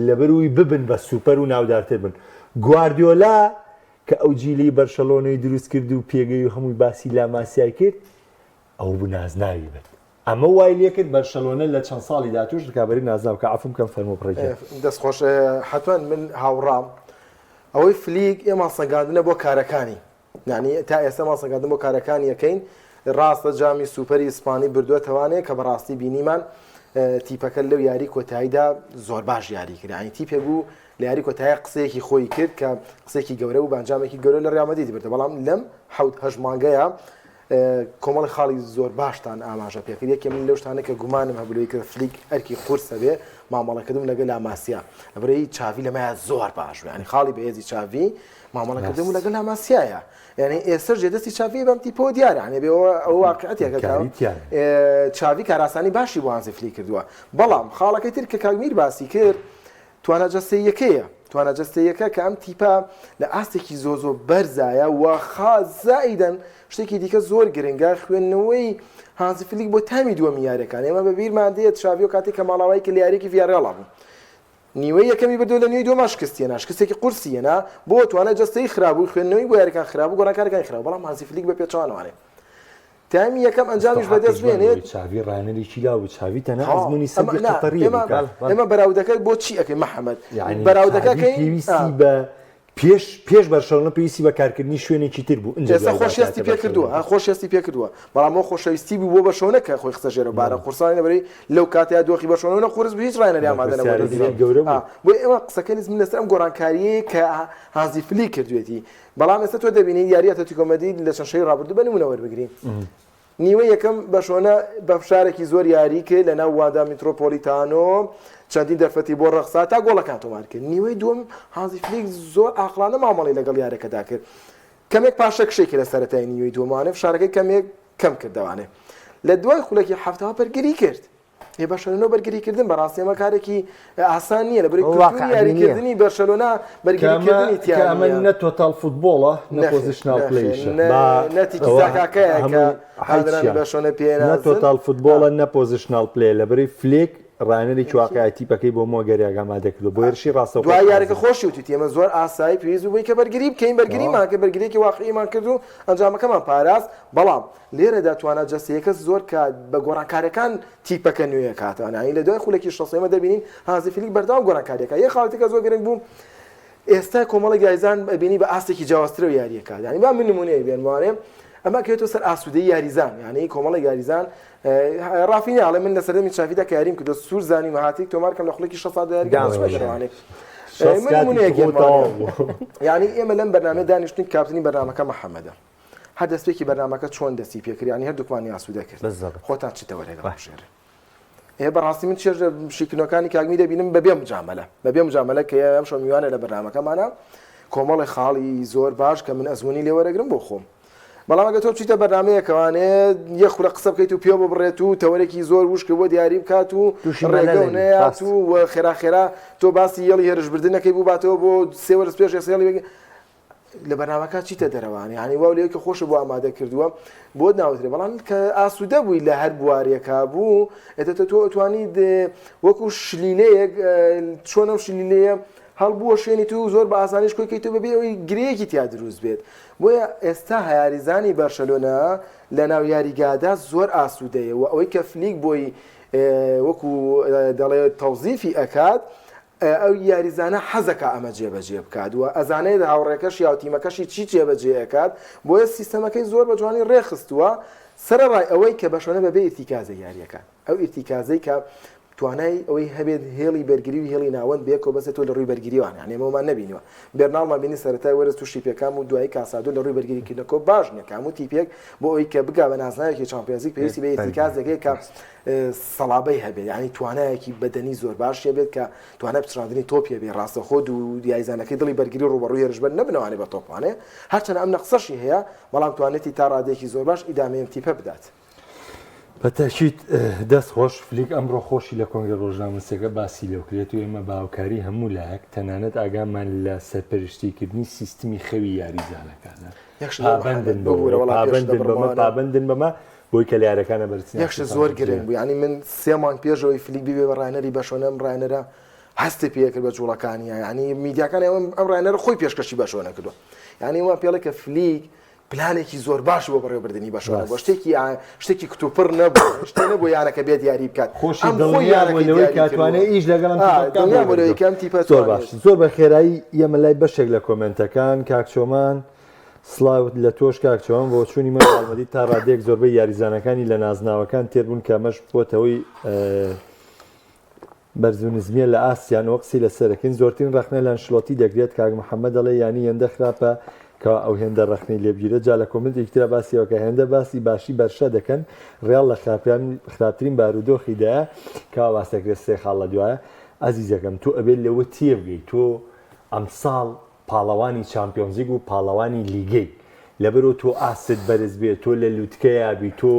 لەبەروی ببن بە سوپەر و ناودارتر بن گواردیۆلا کە ئەو جیلەی بەرشەلۆنەی دروست کرد و پێگەی و هەمووی باسی لاماسیای کرد، ئەوە بوو نازناوی برد. ئەمە وای لێکرد بەرشەلۆنە لە چەند ساڵی داهاتووش رکابەری نازناو بکات. عەفوم بکەن فەرموو بڕێ گیان. دەست خۆش حەتمەن من هاوڕام ئەوەی فلیک ئێمە هەڵسەنگاندنە بۆ کارەکانی یعنی تا ئێستا هەڵسەنگاندن بۆ کارەکانی یەکەین ڕاستە جامی سوپەری ئیسپانی بردووەتەوانێ کە بەڕاستی بینیمان تیپەکە لەو یاری کۆتاییدا زۆر باش یاری کرد یعنی تیپێک بوو لە یاری کۆتایی قسەیەکی خۆی کرد کە قسەیەکی گەورە و بەئەنجامێکی گەورە لە ریال مەدریدی بردە بەڵام لەم حەوت هەشت مانگەیە کۆمەڵی خاڵی زۆر باشتان ئاماژە پێکرد یەکێ من لەو شتانە کە گومانم هەبوو لەوەی کە فلیک ئەرکی قورسە بێ مامەڵەکردن لەگەڵ لاماسیا لەبەرەی چاڤی لەمایە زۆر باش بوو یعنی خاڵی بەهێزی چاڤی مامەڵەکردن بوو لەگەڵ لاماسیایە یعنی ئێستاش جێدەستی چاڤی بەم تیپەوە دیارە یعنی بێ ئەوە واقعەتێکە کە چاڤی کاراسانی باشی بۆ هانزی فلیک کردووە بەڵام خاڵەکەی تر کە کاک میر باسی کرد توانا جەستەییەکەیە، توانا جەستەییەکە کە ئەم تیپە لە ئاستێکی زۆر زۆر بەرزایە و خا زائیدەن شتێکی دیکە زۆر گرنگە خوێندنەوەی هانزی فلیک بۆ تایمی دووەمی یاریەکان ئێمە بە بیرمان دێت چاڤیۆ کاتێک کە ماڵاوایی کرد لە یاریەکی ڤیاڕیاڵا بوو نیوەی یەکەمی بردو لە نیوەی دووەما شکستی هێنا شکستێکی قورسی هێنا بۆ توانای جەستەیی خراپ بوو خوێندنەوەی بۆ یاریەکان خراپ بوو گۆڕانکاریەکانی خراپ بەڵام هانزی فلیک بە پێچەوانەوانێ تایمی یەکەم ئەنجامیش بەدەست بێنێت. چاڤی ڕاهێنەرێکی لاو بوو، چاڤی تەنها ئەزموونی سەدی قەتەرییە بوو کاک. ئێمە بەراوردەکە بۆ چی ئەکەین محەمەد؟ یانی چاڤی پێویستی بە پێش پێش بەرشەلۆنە پێویستی بە کارکردنی شوێنێکی تر بوو ئینجا ئێستا دوای خۆش هەستی هاتە پێ کردووە بەرشەلۆنە. خۆش هەستی پێ کردووە بەڵام ئەو خۆشەویستی بوو بۆ بەرشەلۆنە کە خۆی خستە ژێرەوە بارە قورسانی لەبەرەی لەو کاتەیا دۆخی بەرشەلۆنە قورس بوو هیچ ڕاهێنەری ئامادە نەبوو بەرپرسیارێتی دەستی گەورە بوو. بۆیە ئێمە قسەکەی من لەسەر ئەم گۆڕانکارییەیە کە هانزی فلیک کردوێتی بەڵام ئێستا تۆ دەبینی یاری ئەتلەتیکۆ مەدرید لە چەند شەوی ڕابردوو بە نمونە وەربگرین نیوەی یەکەم بەرشۆنە بە فشارێکی زۆر یاری کرد لە ناو واندا میترۆپۆلیتانۆ چەندین دەرفەتی بۆ ڕەخسا تا گۆڵەکان تۆمار کرد نیوەی دووەم هانزی فلیک زۆر ئاقڵانە مامەڵەی لەگەڵ یارەکەدا کرد کەمێک پاشەکشەی کرد لە سەرەتای نیوەی دووەمانە فشارەکەی کەمێک کەم کردەوانێ لە دوای خولەکی حەفتاوە بەرگری کرد ئێ بەرشەلۆنە بەرگری کردن بەڕاستی ئەمە کارێکی ئاسان نییە لە بەری کولتوری یاریکردنی بەرشەلۆنە بەرگریکردنی تیا کە ئەمە نە total football ە نە positional play شە نە تیکی تاکاکەیە کە هاندەرانی بەرشەلۆنە پێ نە total football ە نە positional play لە بەری فلێک ڕاهێنەرێکی واقعی تیپەکەی بۆ مۆگەریاگ ئامادە کردو بۆ هێرشی ڕاستەوخۆ دوای یاریەکە خۆشی وتویتی ئێمە زۆر ئاسایی پێویست بوو کە بەرگری بکەین بەرگریمان کرد بەرگریەکی واقعیمان کرد و ئەنجامەکەمان پاراست بەڵام لێرەدا توانا جەستەییەکە زۆر کات بە گۆڕانکاریەکان تیپەکە نوێ ئەکاتەوە یانی لە دوای خولەکی 60 ئێمە دەبینین هانزی فلیک بەردەوام گۆڕانکاریەکە یەک خاڵی تر کە زۆر گرنگ بوو ئێستا کۆمەڵێک یاریزان ئەبینی بە ئاستێکی جیاوازترەوە یاریەکە یانی با من نمونەیە بێنمەوانێ ئەمە کەوێتەوە سەر ئاسوودەی یاریزان یانی کۆمەڵێک یاریزان ڕافینیا ئەڵێ من لە سەردەمی چافیدا کە یاریم کردو سوور زانیم هاتریک تۆمار کەم لە خولەکی 60 دا یاری دەوانێ من نمونەیەک یانی ئێمە لەم بەرنامە دانیشتین کاپتنی بەرنامەکە محەممەدە هەر دەستپێکی بەرنامەکە چۆن دەستی پێکرد یانی هەردووکمانی ئاسوودە کرد بالضبط. خۆتان چ تەوەرێک هەڵبژێرن ئێ بەڕاستی من چێژ لە شیکردنەوەکانی کاک میر دەبینم بەبێ مجامەلە بەبێ مجامەلە کە ئەم شەو میوانە لە بەرنامەکەمانە کۆمەڵی خاڵی زۆر باش کە من ئەزمموی لێ وەرەگرم بۆ خۆم. بەڵام ئەگەر تۆ بچیتە بەرنامەیەکەوانێ یەک خولە قسە بکەیت و پێ ببڕێت و تەوەرێکی زۆر وشک بۆ دیاری بکات و تووشی ڕێگە مەلەل و ئەبی نەیات ڕاست. و و خێرا خێرا تۆ باسی یەڵی هێرشبردنەکەی بووباتەوە بۆ سێ وەرز پێش ئێستا هێڵی بەرگری لە بەرنامەکە چیتە دەرەوان یعنی واو لەوێ کە خۆشە بۆ ئامادە کردووە بۆت ناوترێ بەڵام کە ئاسوودە بووی لە هەر بوارێکا بوو ئێتە تۆ ئەتوانی وەکو شلیلەیەک چۆن ئەم شلیلەیە هەڵبوەشێنیت و زۆر بە ئاسانیش کۆی کەیتەوە بەبێ ئەوەی گرێیەکی تیا دروست بێت بۆیە ئێستا یاریزانی بەرشەلۆنە لە ناو یاریگادا زۆر ئاسوودەیە و ئەوەی کە فلیک بۆی وەکو دەڵێ تەوزیفی ئەکات ئەو یاریزانە حەزەکا ئەمە جێبەجێ بکات و ئەزانێت هاوڕێکەشی و تیمەکەشی چی جێبەجێ ئەکات بۆیە سیستەمەکەی زۆر بە جوانی ڕێکخستووە سەرەڕای ئەوەی کە بەرشەلۆنە بەبێ ئیرتیکازە یاریەکان ئەو ئیرتیکازەی کە توانای ئەوەی هەبێت هێڵی بەرگری و هێڵی ناوەند بەیەکەوە بەسێتەوە لە ڕووی بەرگریوان یانی ئێمەمان نەبینیوە بێرناڵمان بینی سەرەتای وەرز تووشی پێکان بوو دوایی کاسادۆ لە ڕووی بەرگریکردنەکەوە باش نییە کە هەموو تیپێک بۆ ئەوەی کە بگا بە نازناوێکی چامپیۆنزلیگ پێویستی بە ئیرتیکازێک هەیە کە سەڵابەی هەبێت یانی توانایەکی بەدەنی زۆر باش هەبێت کە توانای پچڕاندنی تۆپی هەبێت ڕاستەوخۆ دوو یاریزانەکەی دڵی بەرگری ڕووبەڕووی هێرشبەر نەبنەوانێ بە تۆپوانێ هەرچەندە ئەم نەقسەشی هەیە بەڵام توانێتی تا ڕادەیەکی زۆر باش ئیدامەی ئەم تیپە بدات. بە تەئکید دەست خۆش، فلیک ئەمڕۆ خۆشی لە کۆنگرە ڕۆژنامەنووسیەکە باسی لێوکرێت و ئێمە بە هاوکاری هەموو لایەک تەنانەت ئاگامان لە سەرپەرشتیکردنی سیستمی خەوی یاریزانەکانە یەک شت زۆر پابەندن محەمەد بەوە ببورە وەڵا پێشت پابەندن بەمە دەبڕمەوە پابەندن بەمە بۆی کە لە یاریەکانە بەرزترین یەک شت ئاستی زۆر چامپیۆنز گرنگ لیگ. بوو یانی من سێ مانگ پێش ئەوەی فلیک ببێ بە ڕاهێنەری بەرشەلۆنە ئەم ڕاهێنەرە هەستی پێکرد بە جوڵەکانیە یانی میدیاکان ئەم ئەم ڕاهێنەرە خۆی پێشکەشی بەرشەلۆنە کردووە یانی وان پێڵێ کە فلیک پلانێکی زۆر باش بۆ بەڕێوەبردنی بەرشەلۆنە بووە ڕاست. شتێکی شتێکی کتوپڕ نەبوو شتێ نەبوو یانەکە بێت یاری بکات خۆشی ئەم خۆی دڵنیا بووە یانەکەی لەوەی دیاری کە ئەتوانێ کردووە ئیش لەگەڵ ئەم ئا تیپە بکات دڵنیا بۆی بوو لەوەی بردووە کە ئەم تیپە زۆر باش توانێت زۆر بە خێرایی یەمە لای بەشێک لە کۆمێنتەکان کاک چۆمان سڵاو لە تۆش کاک چۆمان بۆچوونی من ڕیاڵ مەدرید تا ڕادەیەک زۆربەی یاریزانەکانی لە نازناوەکان تێر بوون کە ئەمەش بۆتە هۆی بەرز و نزمیە لە ئاستیان وە قسەی لەسەر ئەکەین زۆرترین ڕەخنە لە ئەنشلۆتی دەگرێت کاک محمد دەڵێ یانی هێندە خراپە کەوا ئەو هێندە ڕەخنەی لێ بگیرێت جا لە کۆمنتێکی ترا باسی ئەوە کە هێندە باسی باشی بەرشە دەکەن ڕیاڵ لە خراپترین بارودۆخیدایە کەوا باس دەکرێت سێ خاڵ لە دوایە ئەزیزەکەم تۆ ئەبێت لەوە تێبگەی تۆ ئەمساڵ پاڵەوانی چامپیۆنزلیگ و پاڵەوانی لیگەی لەبەرئەوە تۆ ئاستت بەرز بێت تۆ لە لوتکەیا بی تۆ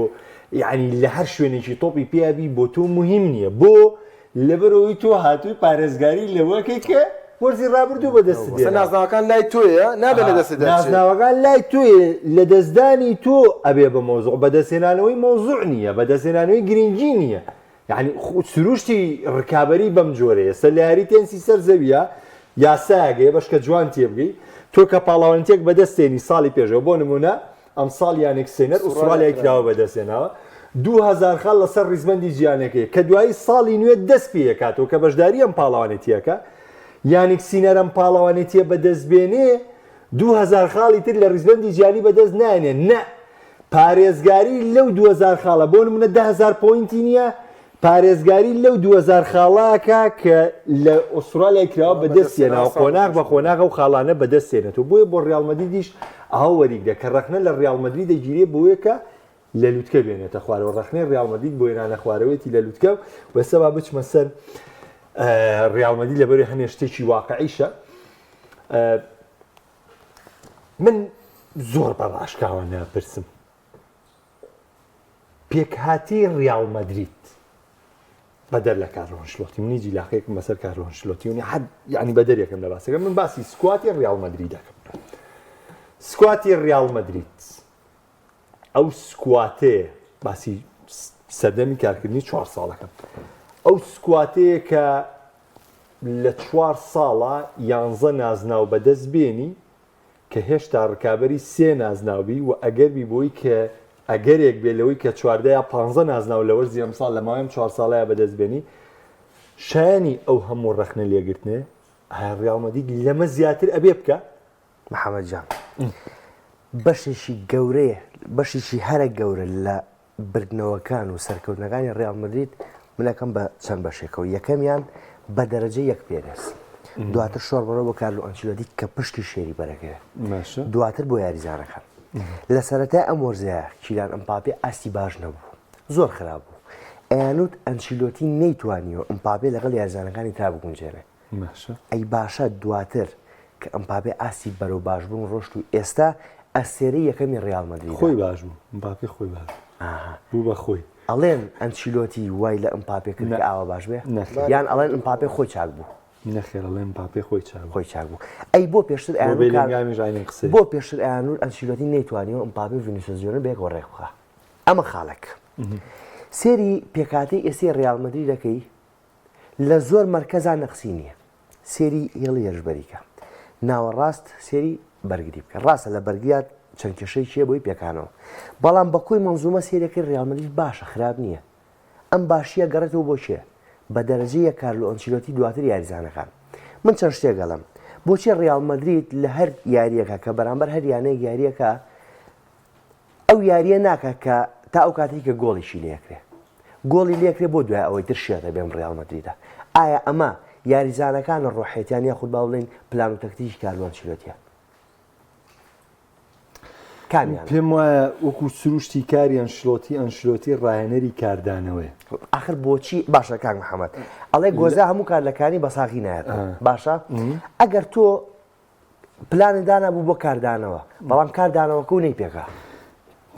یعنی لە هەر شوێنێکی تۆپی پێیا بی بۆ تۆ مهم نییە بۆ لەبەرئەوەی تۆ هاتووی پارێزگاری لەوەکەی کە وەرزی ڕابردوو بەدەستت ئێستا دێنا نازناوەکان لای تۆیە نابێت لە دەستت دەرچێت. نازناوەکان لای تۆیە لەدەستدانی تۆ ئەبێ بە مەوزوع بەدەستهێنانەوەی مەوزوع نییە بەدەستهێنانەوەی گرنگی نییە یانی سروشتی ڕکابەری بەم جۆرەیە سەر لە یاری تێنسی سەر زەویە یاسایەک هەیە بەشکە جوان تێبگەی تۆ کە پاڵاوانتێک بەدەستێنی ساڵی پێشەوە بۆ نمونە ئەمساڵ یانێک سێنەر ئوسترالیای کراوە بەدەستێناوە 2000 خاڵ لەسەر ڕیزبەندی جیانەکەی کە دوایی ساڵی نوێ دەست پێکاتەوە کە بەشداری ئەم پاڵاوانێتیەکە یانیک سینەرەم پاڵەوانێتیە بەدەست بێنێ 2000 خاڵی تر لە ڕیزبەندی جیانی بەدەست نایەنێ نە پارێزگاری لەو 2000 خاڵە بۆ نمونە 10000 point ی نییە پارێزگاری لەو 2000 خاڵاکە کە لە ئوسترالیای کراوە بەدەستێنەوە قۆناغ بە قۆناغ و خاڵانە بەدەستێنێتەوە بۆیە بۆ ڕیاڵ مەدریدیش ئەوە وەریگرە کە ڕەخنە لە ڕیاڵ مەدرید دەگیرێ بۆیە کە لە لوتکە بێنێتە خوارەوە ڕەخنەی ڕیاڵ مەدرید بۆ هێنانە خوارەوەیەتی لە لوتکە و سەبا بچمە سەر ڕیاڵ مەدرید لەبەری هەنێ شتێکی واقعیشە من زۆر بە ڕاشکاوە ناپرسم پێکهاتی ڕیاڵ مەدرید بەدەر لە کارلۆ ئەنشلۆتی منی جیلاقەیەکم بەسەر کارلۆ ئەنشلۆتی و حد یعنی بەدەر یەکەم لە باسەکە من باسی squad ی ڕیاڵ مەدرید دەکەم squad ی ڕیاڵ مەدرید ئەو squad ێ باسی سەردەمی کارکردنی چوار ساڵەکەم ئەو squad ەیە کە لە چوار ساڵا یانزە نازناو بەدەست بێنی کە هێشتا ڕکابەری سێ نازناو بی و ئەگەر بی بۆی کە ئەگەرێک بێ لەوەی کە 14 یا 15 نازناو لە وەرزی ئەمساڵ لە ماوەی ئەم چوار ساڵەیا بەدەست بێنی شایەنی ئەو هەموو ڕەخنە لێگرتنێ ئایا ڕیاڵ مەدرید لەمە زیاتر ئەبێ بکا؟ محەمەد جان بەشێکی گەورەیە بەشێکی هەرە گەورە لە بردنەوەکان و سەرکەوتنەکانی ڕیاڵ مەدرید من ئەکەم بە چەند بەشێکەوە یەکەمیان بە دەرەجە یەک پێرێز دواتر شۆڕ بڕۆ بۆ کارلۆ ئەنچیلۆتی کە پشتی شێری بەرەکەوێت دواتر بۆ یاریزانەکان لە سەرەتای ئەم وەرزەیە کیلان ئەمپاپێ ئاستی باش نەبوو زۆر خراپ بوو ئەیانوت ئەنچیلۆتی نەیتوانیوە ئەمپاپێ لەگەڵ یاریزانەکانی تا بگونجێنێ ئەی باشە دواتر کە ئەمپاپێ ئاستی بەرەو باشبوون ڕۆشت و ئێستا. ئەستێرەی یەکەمی ڕیاڵ مەدریدە. خۆی باش بوو مباپێ خۆی باش بوو بە خۆی. ئەڵێن ئەنچیلۆتی وای لە ئمپاپێ کرد کە ئاوا باش بێ؟ نەخێر. یان ئەڵێن ئمپاپێ خۆی چاک بوو؟ نەخێر ئەڵێن مباپێ خۆی چاک بوو. خۆی چاک بوو. ئەی بۆ پێشتر بۆ ئەیانوت کار بێلینگامیش عەینەن قسەیە. بۆ پێشتر ئەیانوت ئەنچیلۆتی نەیتوانیوە ئمپاپێ و ڤینیسیۆس جونیۆر بەیەکەوە ڕێک بخا؟ ئەمە خاڵێک. سێری پێکهاتەی ئێستەی ڕیاڵ مەدرید دەکەی لە زۆر مەرکەزا نەقسی نییە. سێری هێڵی هێرشبەری کە. ناوەڕاست سێری بەرگری بکە. ڕاستە لە بەرگریات چەند کێشەیەکی هەیە بۆی پێکانەوە. بەڵام بە کۆی مەنزومە سێرەکەی ڕیاڵ مەدرید باشە خراپ نییە. ئەم باشییە گەڕێتەوە بۆ کێ؟ بە دەرەجەی یەک کارلۆ ئەنچیلۆتی دواتر یاریزانەکان. من چەند شتێک ئەڵێم. بۆچی ڕیاڵ مەدرید لە هەر یارییەکە کە بەرامبەر هەر یانەیەک یارییەکە ئەو یارییە ناکا کە تا ئەو کاتەی کە گۆڵیشی لێکرێ گۆڵی لێکرێ بۆ دوای ئەوەی تر شێتە بێم ڕیاڵ مەدریدە ئایا ئەمە یاریزانەکانە ڕۆحێتیان یاخود با بڵێین پلان و تەکتیکی کارلۆ ئەنچیلۆتیە کامیان پێم وایە وەکو سروشتی کاری ئەنشلۆتی ئەنشلۆتی ڕاهێنەری کاردانەوەیە ئاخر بۆچی باشە کاک محەممەد ئەڵێ گۆزا هەموو کار لە کانی بە ساغی نایەتەوە باشە ئەگەر تۆ پلانت دانابوو بۆ کاردانەوە بەڵام کاردانەوەکە و نەیپێکا.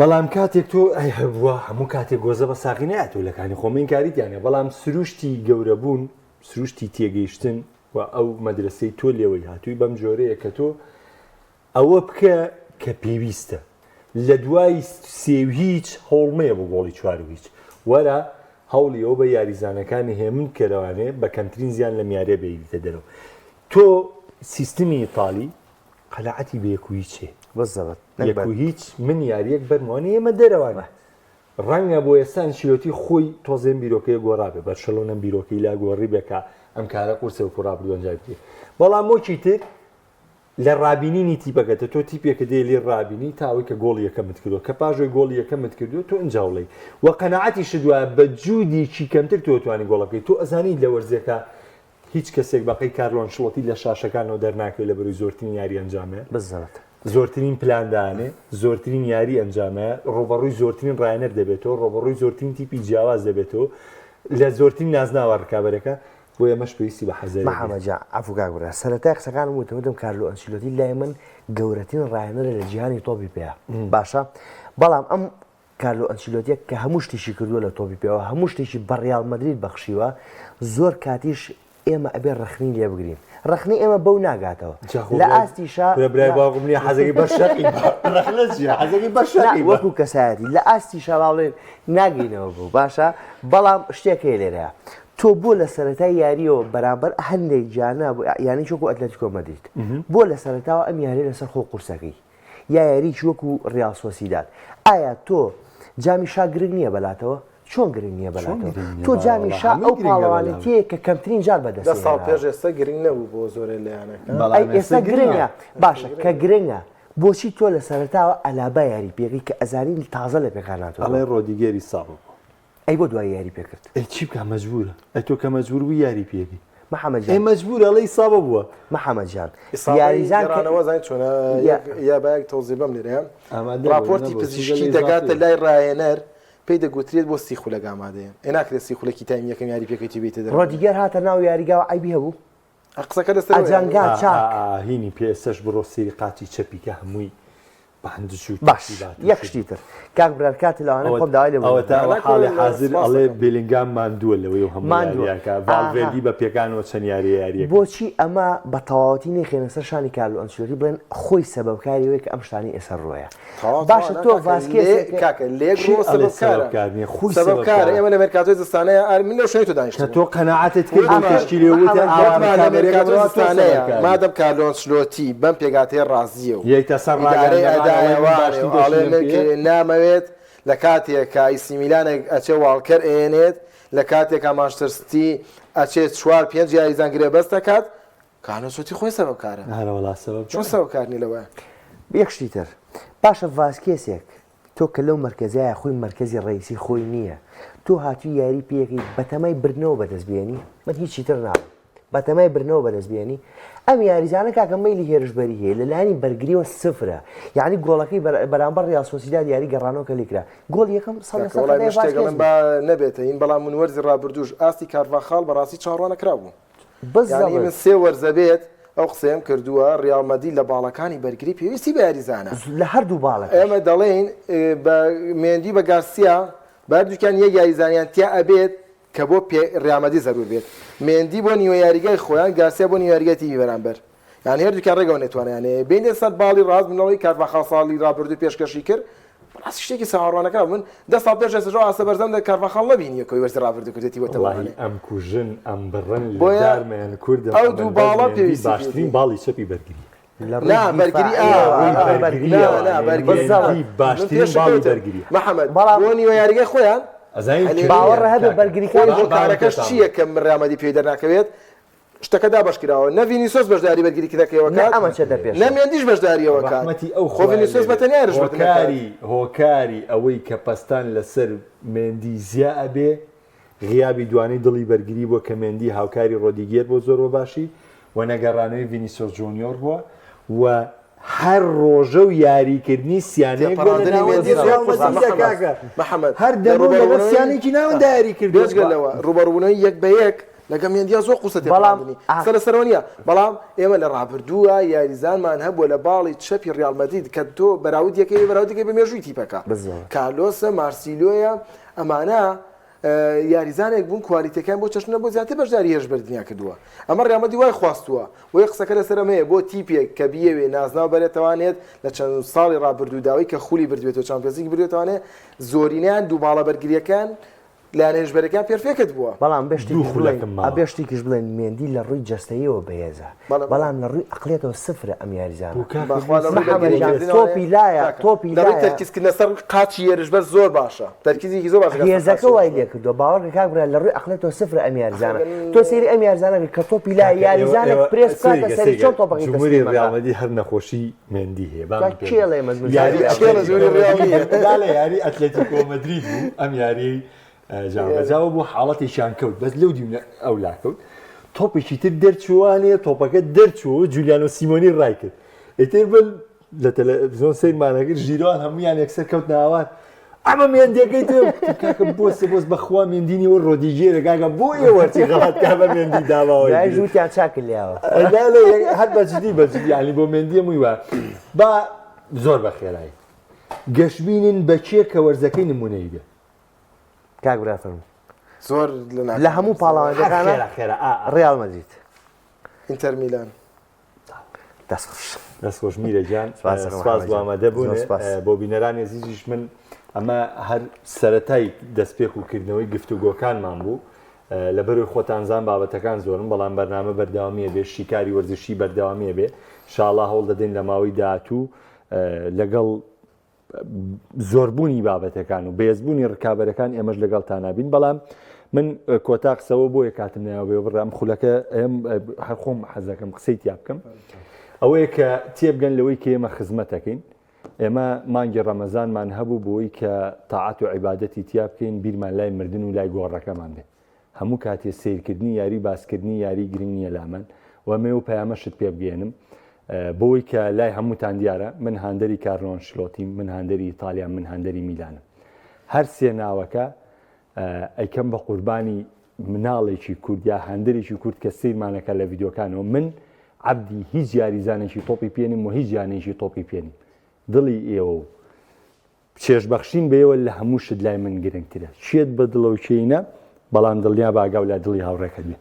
بەڵام کاتێک تۆ ئەی هەبووە هەموو کاتێک گۆزە بە ساغی نایەتەوە لە کانی خۆمین کاریتیانە بەڵام سروشتی گەورەبوون سروشتی تێگەیشتن و ئەو مەدرسەی تۆ لێوەی هاتووی بەم جۆرەیە کە تۆ ئەوە بکە کە پێویستە لە دوای سێ و هیچ هەوڵ مەیە بۆ گۆڵی چوار و هیچ وەرە هەوڵی ئەوە بە یاریزانەکانی هێمن بکە لەوانەیە بە کەمترین زیان لەم یاریە بێیتە دەرەوە تۆ سیستمی ئیتالی قەناعەتی بە یەک و هیچ هەیە بالضبط یەک و هیچ من یاریەک بەرمەوە ئێمە دەرەوانە ڕەنگە بۆ ئێستا ئەنشیلۆتی خۆی تۆزێن بیرۆکەی گۆڕابێ بەرشەلۆنەم بیرۆکەی لا گۆڕی بێ کە ئەم کارە قورسە وەکو ڕابردوو ئەنجامی بدەیت بەڵام وەکی تر لە ڕابینینی تیپەکەتە تۆ تیپێکە دێ لێ ڕابینی تا ئەوەی کە گۆڵی یەکەمت کردووە کە پاش ئەوەی گۆڵی یەکەمت کردووە تۆ ئینجا وڵی و قەناعەتیشت وایە بە جوودێکی کەمتر تۆ توانی گۆڵە بکەیت تۆ ئەزانی لە وەرزێکا هیچ کەسێک بەقەی کارلۆ ئەنشڵۆتی لە شاشەکانەوە دەرناکەوێت لە بەروی زۆرترین یاری ئەنجامەیە بالضبط زۆرترین پلان دانێ زۆرترین یاری ئەنجامە ڕوبەڕووی زۆرترین ڕایەنەر دەبێتەوە ڕوبەڕووی زۆرترین تیپی جیاواز دەبێتەوە لە زۆرترین نازناوە ڕکابەرەکە بۆیە ئەمەش پێویستی بە حەزەرێ نییە. محەمەد جان عەفو کاک برا سەرەتای قسەکانم وتم وتم کارلۆ ئەنچیلۆتی لای من گەورەترین ڕاهێنەرە لە جیهانی تۆپی پێ باشە بەڵام ئەم کارلۆ ئەنچیلۆتیە کە هەموو شتێکی کردووە لە تۆپی پێوە هەموو شتێکی بە ڕیاڵ مەدرید بەخشیوە زۆر کاتیش ئێمە ئەبێ ڕەخنەی لێ بگرین ڕەخنەی ئێمە بەو ناگاتەوە جا خۆ لە برای ئاستیشا برا برای نا باوکم نییە حەزەکەی بەر شەقی بە ڕەخنە چییە حەزەکەی بەر نا شەقی بە وەکو کەسایەتی لە ئاستیشا با بڵێین ناگەینەوە بەو باشە بەڵام شتێک هەیە لێرەیە تۆ بۆ لە سەرەتای یاریەوە بەرامبەر هەندێک جانە یانەی وەکو ئەتلەتیکۆ مەدرید بۆ لە سەرەتاوە ئەم یاریە لەسەر خۆ قورسەکەی یا یاریی وەکو ڕیاڵ سۆسیداد ئایا تۆ جامی شا گرنگ نییە بەلاتەوە چۆن گرنگ نییە بەلاتەوە تۆ جامی شا ئەو پاڵەوانێتیەیە کە کەمترین جار بەدەست دە ساڵ پێش ئێستا گرنگ نەبوو بۆ زۆرێ لە یانەکان ئەی ئێستا گرنگە باشە کە گرنگە بۆچی تۆ لە سەرەتاوە ئەلابا یاری پێکەی کە ئەزانی تازە لە پێکان هاتووە ئەڵێ ڕۆدیگێری ساڵ بوو ئەی بۆ دوای یاری پێکرد؟ ئەی چی بکا مەجبورە ئەی تۆ کە مەجبور بووی یاری پێبی محەمەد جان ئەی مەجبورە ئەڵێ ئیسابە بووە. محەمەد جان ئیسابەی یاریزان کە گەڕانەوە زانی چۆنە یا یەک یا با یەک تەوزیح بەم لێرەیە ئامادە بوو ڕاپۆرتی نەبوو پزیشکی چونکە دەگاتە ئیزافیە. لای ڕاهێنەر پێی دەگوترێت بۆ سی خولەک ئامادەیە ئێ ناکرێت سی خولەکی تایم یەکەم یاری پێکەیت و بێیتە دەرەوە ڕۆدیگەر هاتە ناو یاریگاوە عەیبی هەبوو؟ قسەکە لەسەر ئەوەیە. ئەجانگا چاک. هینی پێ ئێستاش بڕۆ سەیری قاچی چەپی کە هەمووی بەهندش و باش تەرتیبات و یەک شت. شتی تر کاک برار کاتی لەوانە خۆم داوای لێ بوردن. ئەوەتا ئەوە نا، حاڵی نا، حازر سپاس ئەڵێ دەکەم. بێلینگام ماندووە لەوەی و هەموو ماندووە. یارییەکە ئاها. ڤالڤێردی بە پێکانەوە چەند یارییە یارییەکە. بۆچی ئەمە بە تەواوەتی نەیخەینە سەر شانی کارلۆ ئەنچلۆتی بڵێن خۆی سەبەبکاری ئەوەیە کە ئەم شتانەی ئێستا ڕووەیە. تەواو باشە تەواو تۆ نا کاکە لێ ڤاسکێزێک کاکە لێک کێ ڕۆ ئەڵێ سەبەبکارە سەبەبکار نییە خۆی سەبەبکارە سەبەبکارە. ئێمە لە مێرکاتۆی زستانەیە ئار من لەو شوێنەی تۆ کە دانیشتبووم تۆ قەناعەتت کرد بەو وتمان تەشکیلەی و وتت محەمەد ئاوا وتمان لە ڕکابەریەکە مێرکاتۆی بڕوا تۆ زستانەیە سەبەبکاری. مادەم کارلۆ ئەنچلۆتی بەم پێکهاتەیە ڕازییە و یەیتە سەر ئیدارەی ڕاگەیاندنەکان ئەدایە ئەڵێ من وانێ باشترین و ئەڵێ تەشکیلەم من پێیە. نامەوێت لە کاتێکا ئیسی میلانێک ئەچێ واڵکەر ئەیەنێت لە کاتێکا مانچستەر ستی ئەچێ چوار پێنج یاریزان گرێبەست ئەکات کارلۆ ئەنچلۆتی خۆی سەبەبکارە ئارەوەڵا سەبەب چۆن سەبەبکار نیە لەوە؟ یەک شتی تر باشە ڤاسکێسێک تۆ کە لەو مەرکەزایە خۆی مەرکەزی ڕەئیسی خۆی نییە تۆ هاتووی یاری پێیەکەی بەتەمای بردنەوە بەدەست بێنی من هیچی تر ناڵێم بەتەمای بردنەوە بەدەست بێنی ئەم یاریزانە کاکە مەیلی هێرشبەری هەیە لە لایەنی بەرگریەوە سفرە یعنی گۆڵەکەی بەرامبەر ڕیال سۆسیداد یاری گەڕانەوە کە لیکرا گۆڵ یەکەم سەد لە کاکە سەد وەڵای خەتای من شتێک ڤاسکێز ئەڵێم بوو با نەبێتە هین بەڵام من وەرزی ڕابردووش ئاستی کارڤاخاڵ بەڕاستی چاوەڕواننەکراو بوو یانی من بالضبط سێ وەرزە بێت ئەو قسەیەم کردووە ڕیاڵ مەدرید لە باڵەکانی بەرگری پێویستی بە یاریزانە. لە هەردوو باڵەکەش. ئێمە دەڵێین بە مێندی بە گارسیا بە هەردووکیان یەک یاریزانیان تیا ئەبێت کە بۆ پێ ڕیاڵ مەدرید زەرور بێت. مێندی بۆ نیوە یاریگای خۆیان گارسیا بۆ نیوە یاریگای تیمی بەرامبەر. یان هەردووکیان ڕێگەوە نەتوانیان بینێ سەر باڵی ڕاست من ئەوەی کارڤاخال ساڵی ڕابردوو پێشکەشی کرد ڕاستی شتێکی چاوەڕوانەکراو من دە ساڵ پێش ئێستاش ئەو ئاستە بەرزەم لە کارڤاخال نەبینیوە کە وەرزی ڕابردوو کردێتی وەتە وەڵاهی ئەم کوژن ئەم بڕن لە بۆیە دارمەیان کوردم ئەو ئەمن دوو بەس باڵە مێندی پێویستی باشترین پێیەتی. باڵی چەپی بەرگریە. لە ڕووی نا بەرگری ئا دیفاعیەوە ڕووی ئا بەرگریەوە نا نا یعنی بەرگری مێندی نا من باشترین پێش باڵی کەوتم بەرگریە. محەمەد بەڵام بۆ نیوە یاریگای خۆیان ئەزانی هەلێ کێ باوەڕ هەبێ کاکە بەرگریکاری با خۆی با من هۆکارەکەش پێتان چییە بڵێم کە ڕیال مەدرید پێی دەرناکەوێت شتەکە دابەش کراوە نە ڤینیسۆس بەشداری بەرگریکردنەکەی نە ئەکات ئەمە چێتە نە پێشەوە. مێندیش بەشداریەوە کات ڕەحمەتی ئەو خۆ خوایە ڤینیسۆس لێ بە بێت تەنیا هێرش بردن ئەکات. هۆکاری هۆکاری ئەوەی کە پەستان لەسەر مێندی زیا ئەبێ غیابی دوانەی دڵی بەرگری بووە کە مێندی هاوکاری ڕۆدیگێر بووە زۆر بە باشی و نەگەڕانەوەی ڤینیسۆس جۆنیۆر بووە و هەر ڕۆژە و یاریکردنی سیانەیەک بووە لە تێپەڕاندنی ناوەندی مێندی زۆر ڕیاڵ قورسە مەدریدا محەمەد کاکە محەمەد هەر لە دەمە و لەگەڵ ڕووبەڕووبوونەوەی سیانێکی ناوەندا یاری کردووە بێجگە لەوە ڕووبەڕووبوونەوەی یەک بە یەک لەگەڵ مێندیا زۆر قورسە بەڵام تێپەڕاندنی ئا قسە لەسەرەوە نییە بەڵام ئێمە لە ڕابردووە یاریزانمان هەبووە لە باڵی چەپی ڕیاڵ مەدرید کە تۆ بەراوردیەکەی بەراوردەکەی بە مێژووی تیپەکە بالضبط. کارلۆسە مارسیلۆیە ئەمانە یاریزانێک بوون کوالیتەکان بۆ چەشنە بۆ زیاتر بەشداری هێرشبردنیان کردووە ئەمە ڕیاڵ مەدرید وای خواستووە بۆیە قسەکە لەسەر ئەمەیە بۆ تیپێک کە بیەوێ نازناو بەرێتەوانێت لە چەند ساڵی ڕابردووداوی کە خولی بردوێتەوە چامپیۆنزلیگی بردوێتوانێت زۆرینەیان دووباڵە بەرگریەکان لایەنە هێرشبەرەکان perfect بووە. بەڵام بێ دوو شتێکیش بڵێین خولەکم ئە ماوە. بێ شتێکیش بڵێین مێندی لە ڕووی جەستەییەوە بەهێزە بەڵێ بەڵێ. بەڵام لە ڕووی ئەقڵیەتەوە سفرە ئەم یاریزانە. بۆ کاکە بەخوا لە بۆ ڕووی سفرە محەمەد بەرگری جان کردنەوە تۆپی لایە کاکە تۆپی لە ڕووی لایە تەرکیزکردنە سەر قاچی هێرشبەر زۆر باشە تەرکیزێکی زۆر باشە لەسەر هێزەکە قاچی وای هێرشبەر. لێ کردووە باوەڕکە کاک برا لە ڕووی ئەقڵیەتەوە سفرە ئەم ئەخە یاریزانە من تۆ سەیری ئەم یاریزانە کە کە تۆپی لایە کاکە ئێوە یاریزانێک ئێوە پرێس بکاتە سەیرکە سەری سەیرکە چۆن تۆپەکەی جمهوری تەسلیم ڕیاڵ ئەکا مەدرید هەر نەخۆشی مێندی هەیە با جا من پێت کێ بڵێم ئەڵێ مەزموون یاری ڕیاڵ کێ لە ئەتلەتیکۆ جمهوری ڕیاڵ مەدرید نییە؟ لا لە یاری ئەتلەتیکۆ مەدرید بوو ئەم یاریەی جاوە بوو حاڵەتێکیان کەوت بەس لەو دیو ئەو لا کەوت تۆپێکی تر دەرچووانێ تۆپەکە دەرچوو جولیانۆ سیمۆنی ڕای کرد ئیتر بن لە تەلەڤزیۆن سەیرمانە کرد ژیرۆان هەمویان یەکسەر کەوت ناوار ئەمە مێندەکەی تۆ کاکە بۆسە بۆس بەخوا مێندینی وە ڕۆدیگێرە کاکە بۆ ئێوەرچی غەڵەت کا بە مێندی داواوە ژووتیان چاک لیاوە لا لا هەر بە جدی بە جدی یعنی بۆ مێندیە موی وە با زۆر بە خێرایی گەشبینن بە کێ کە وەرزەکەی نمونەی بێ کاک برا فەرموو زۆر لە هەموو پاڵەوانەکانە ڕیاڵ مەدرید ئینتەر میلان دەست خۆش دەست خۆش میرە گیان سپاس بۆ ئامادە بوون بۆ بینەرانی ئەزیزیش من ئەمە هەر سەتای دەستپێک و کردنەوەی گفتوگۆکانمان بوو لەبەرەوەی خۆتان زان بابەتەکان زۆرن بەڵام بەرنامە بەردەوامیە بێ شیکاری وەرزشی بەردەوامیە بێ شاڵا هەوڵ دەدەین لە ماوەی داهاتوو لەگەڵ زۆربوونی بابەتەکان و بەێزبوونی ڕکابەرەکان ئێمەش لەگەڵتان نابین بەڵام من کۆتا قسەوە بۆیە کاتم نایەوە بێ بڕام خولەکە ئەم هەر خۆم حەزەکەم قسەی تیا بکەم ئەوەیە کە تێبگەن لەوەی کە ئێمە خزمەتەکەین ئێمە مانگی ڕەمەزانمان هەبوو بۆی کە تاعات و عیبادەتی تیا بکەین بیرمان لای مردن و لای گۆڕەکەمان بێ هەموو کاتێ سەیرکردنی یاری و باسکردنی یاری گرنگ نییە لامان و ئەمەوێ ئەو پەیامەشت پێ بگەیەنم بۆی کە لای هەمووتان دیارە من هاندەری کارلۆ ئەنشلۆتیم من هاندەری ئیتالیام من هاندەری میلانم هەر سێ ناوەکە ئەیکەم بە قوربانی مناڵێکی کورد یا هاندەرێکی کورد کە سەیرمانەکە لە ڤیدیۆکانەوە من عەبدی هیچ یاریزانێکی تۆپی پێ نیم و هیچ یانەیەکی تۆپی پێ نیم دڵی ئێوە و چێژبەخشین بە ئێوە لە هەموو شت لای من گرنگترە. کێت بە دڵە و کێی نا، بەڵام دڵنیابە ئاگاو لە دڵی هاوڕێکەت بێ.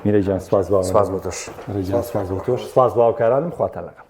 میرە گیان سپاس بۆ سپاس بۆ تۆش. میرە گیان سپاس بۆ تۆش. سپاس بۆ هاوکارانم. خواتان لەگەڵ.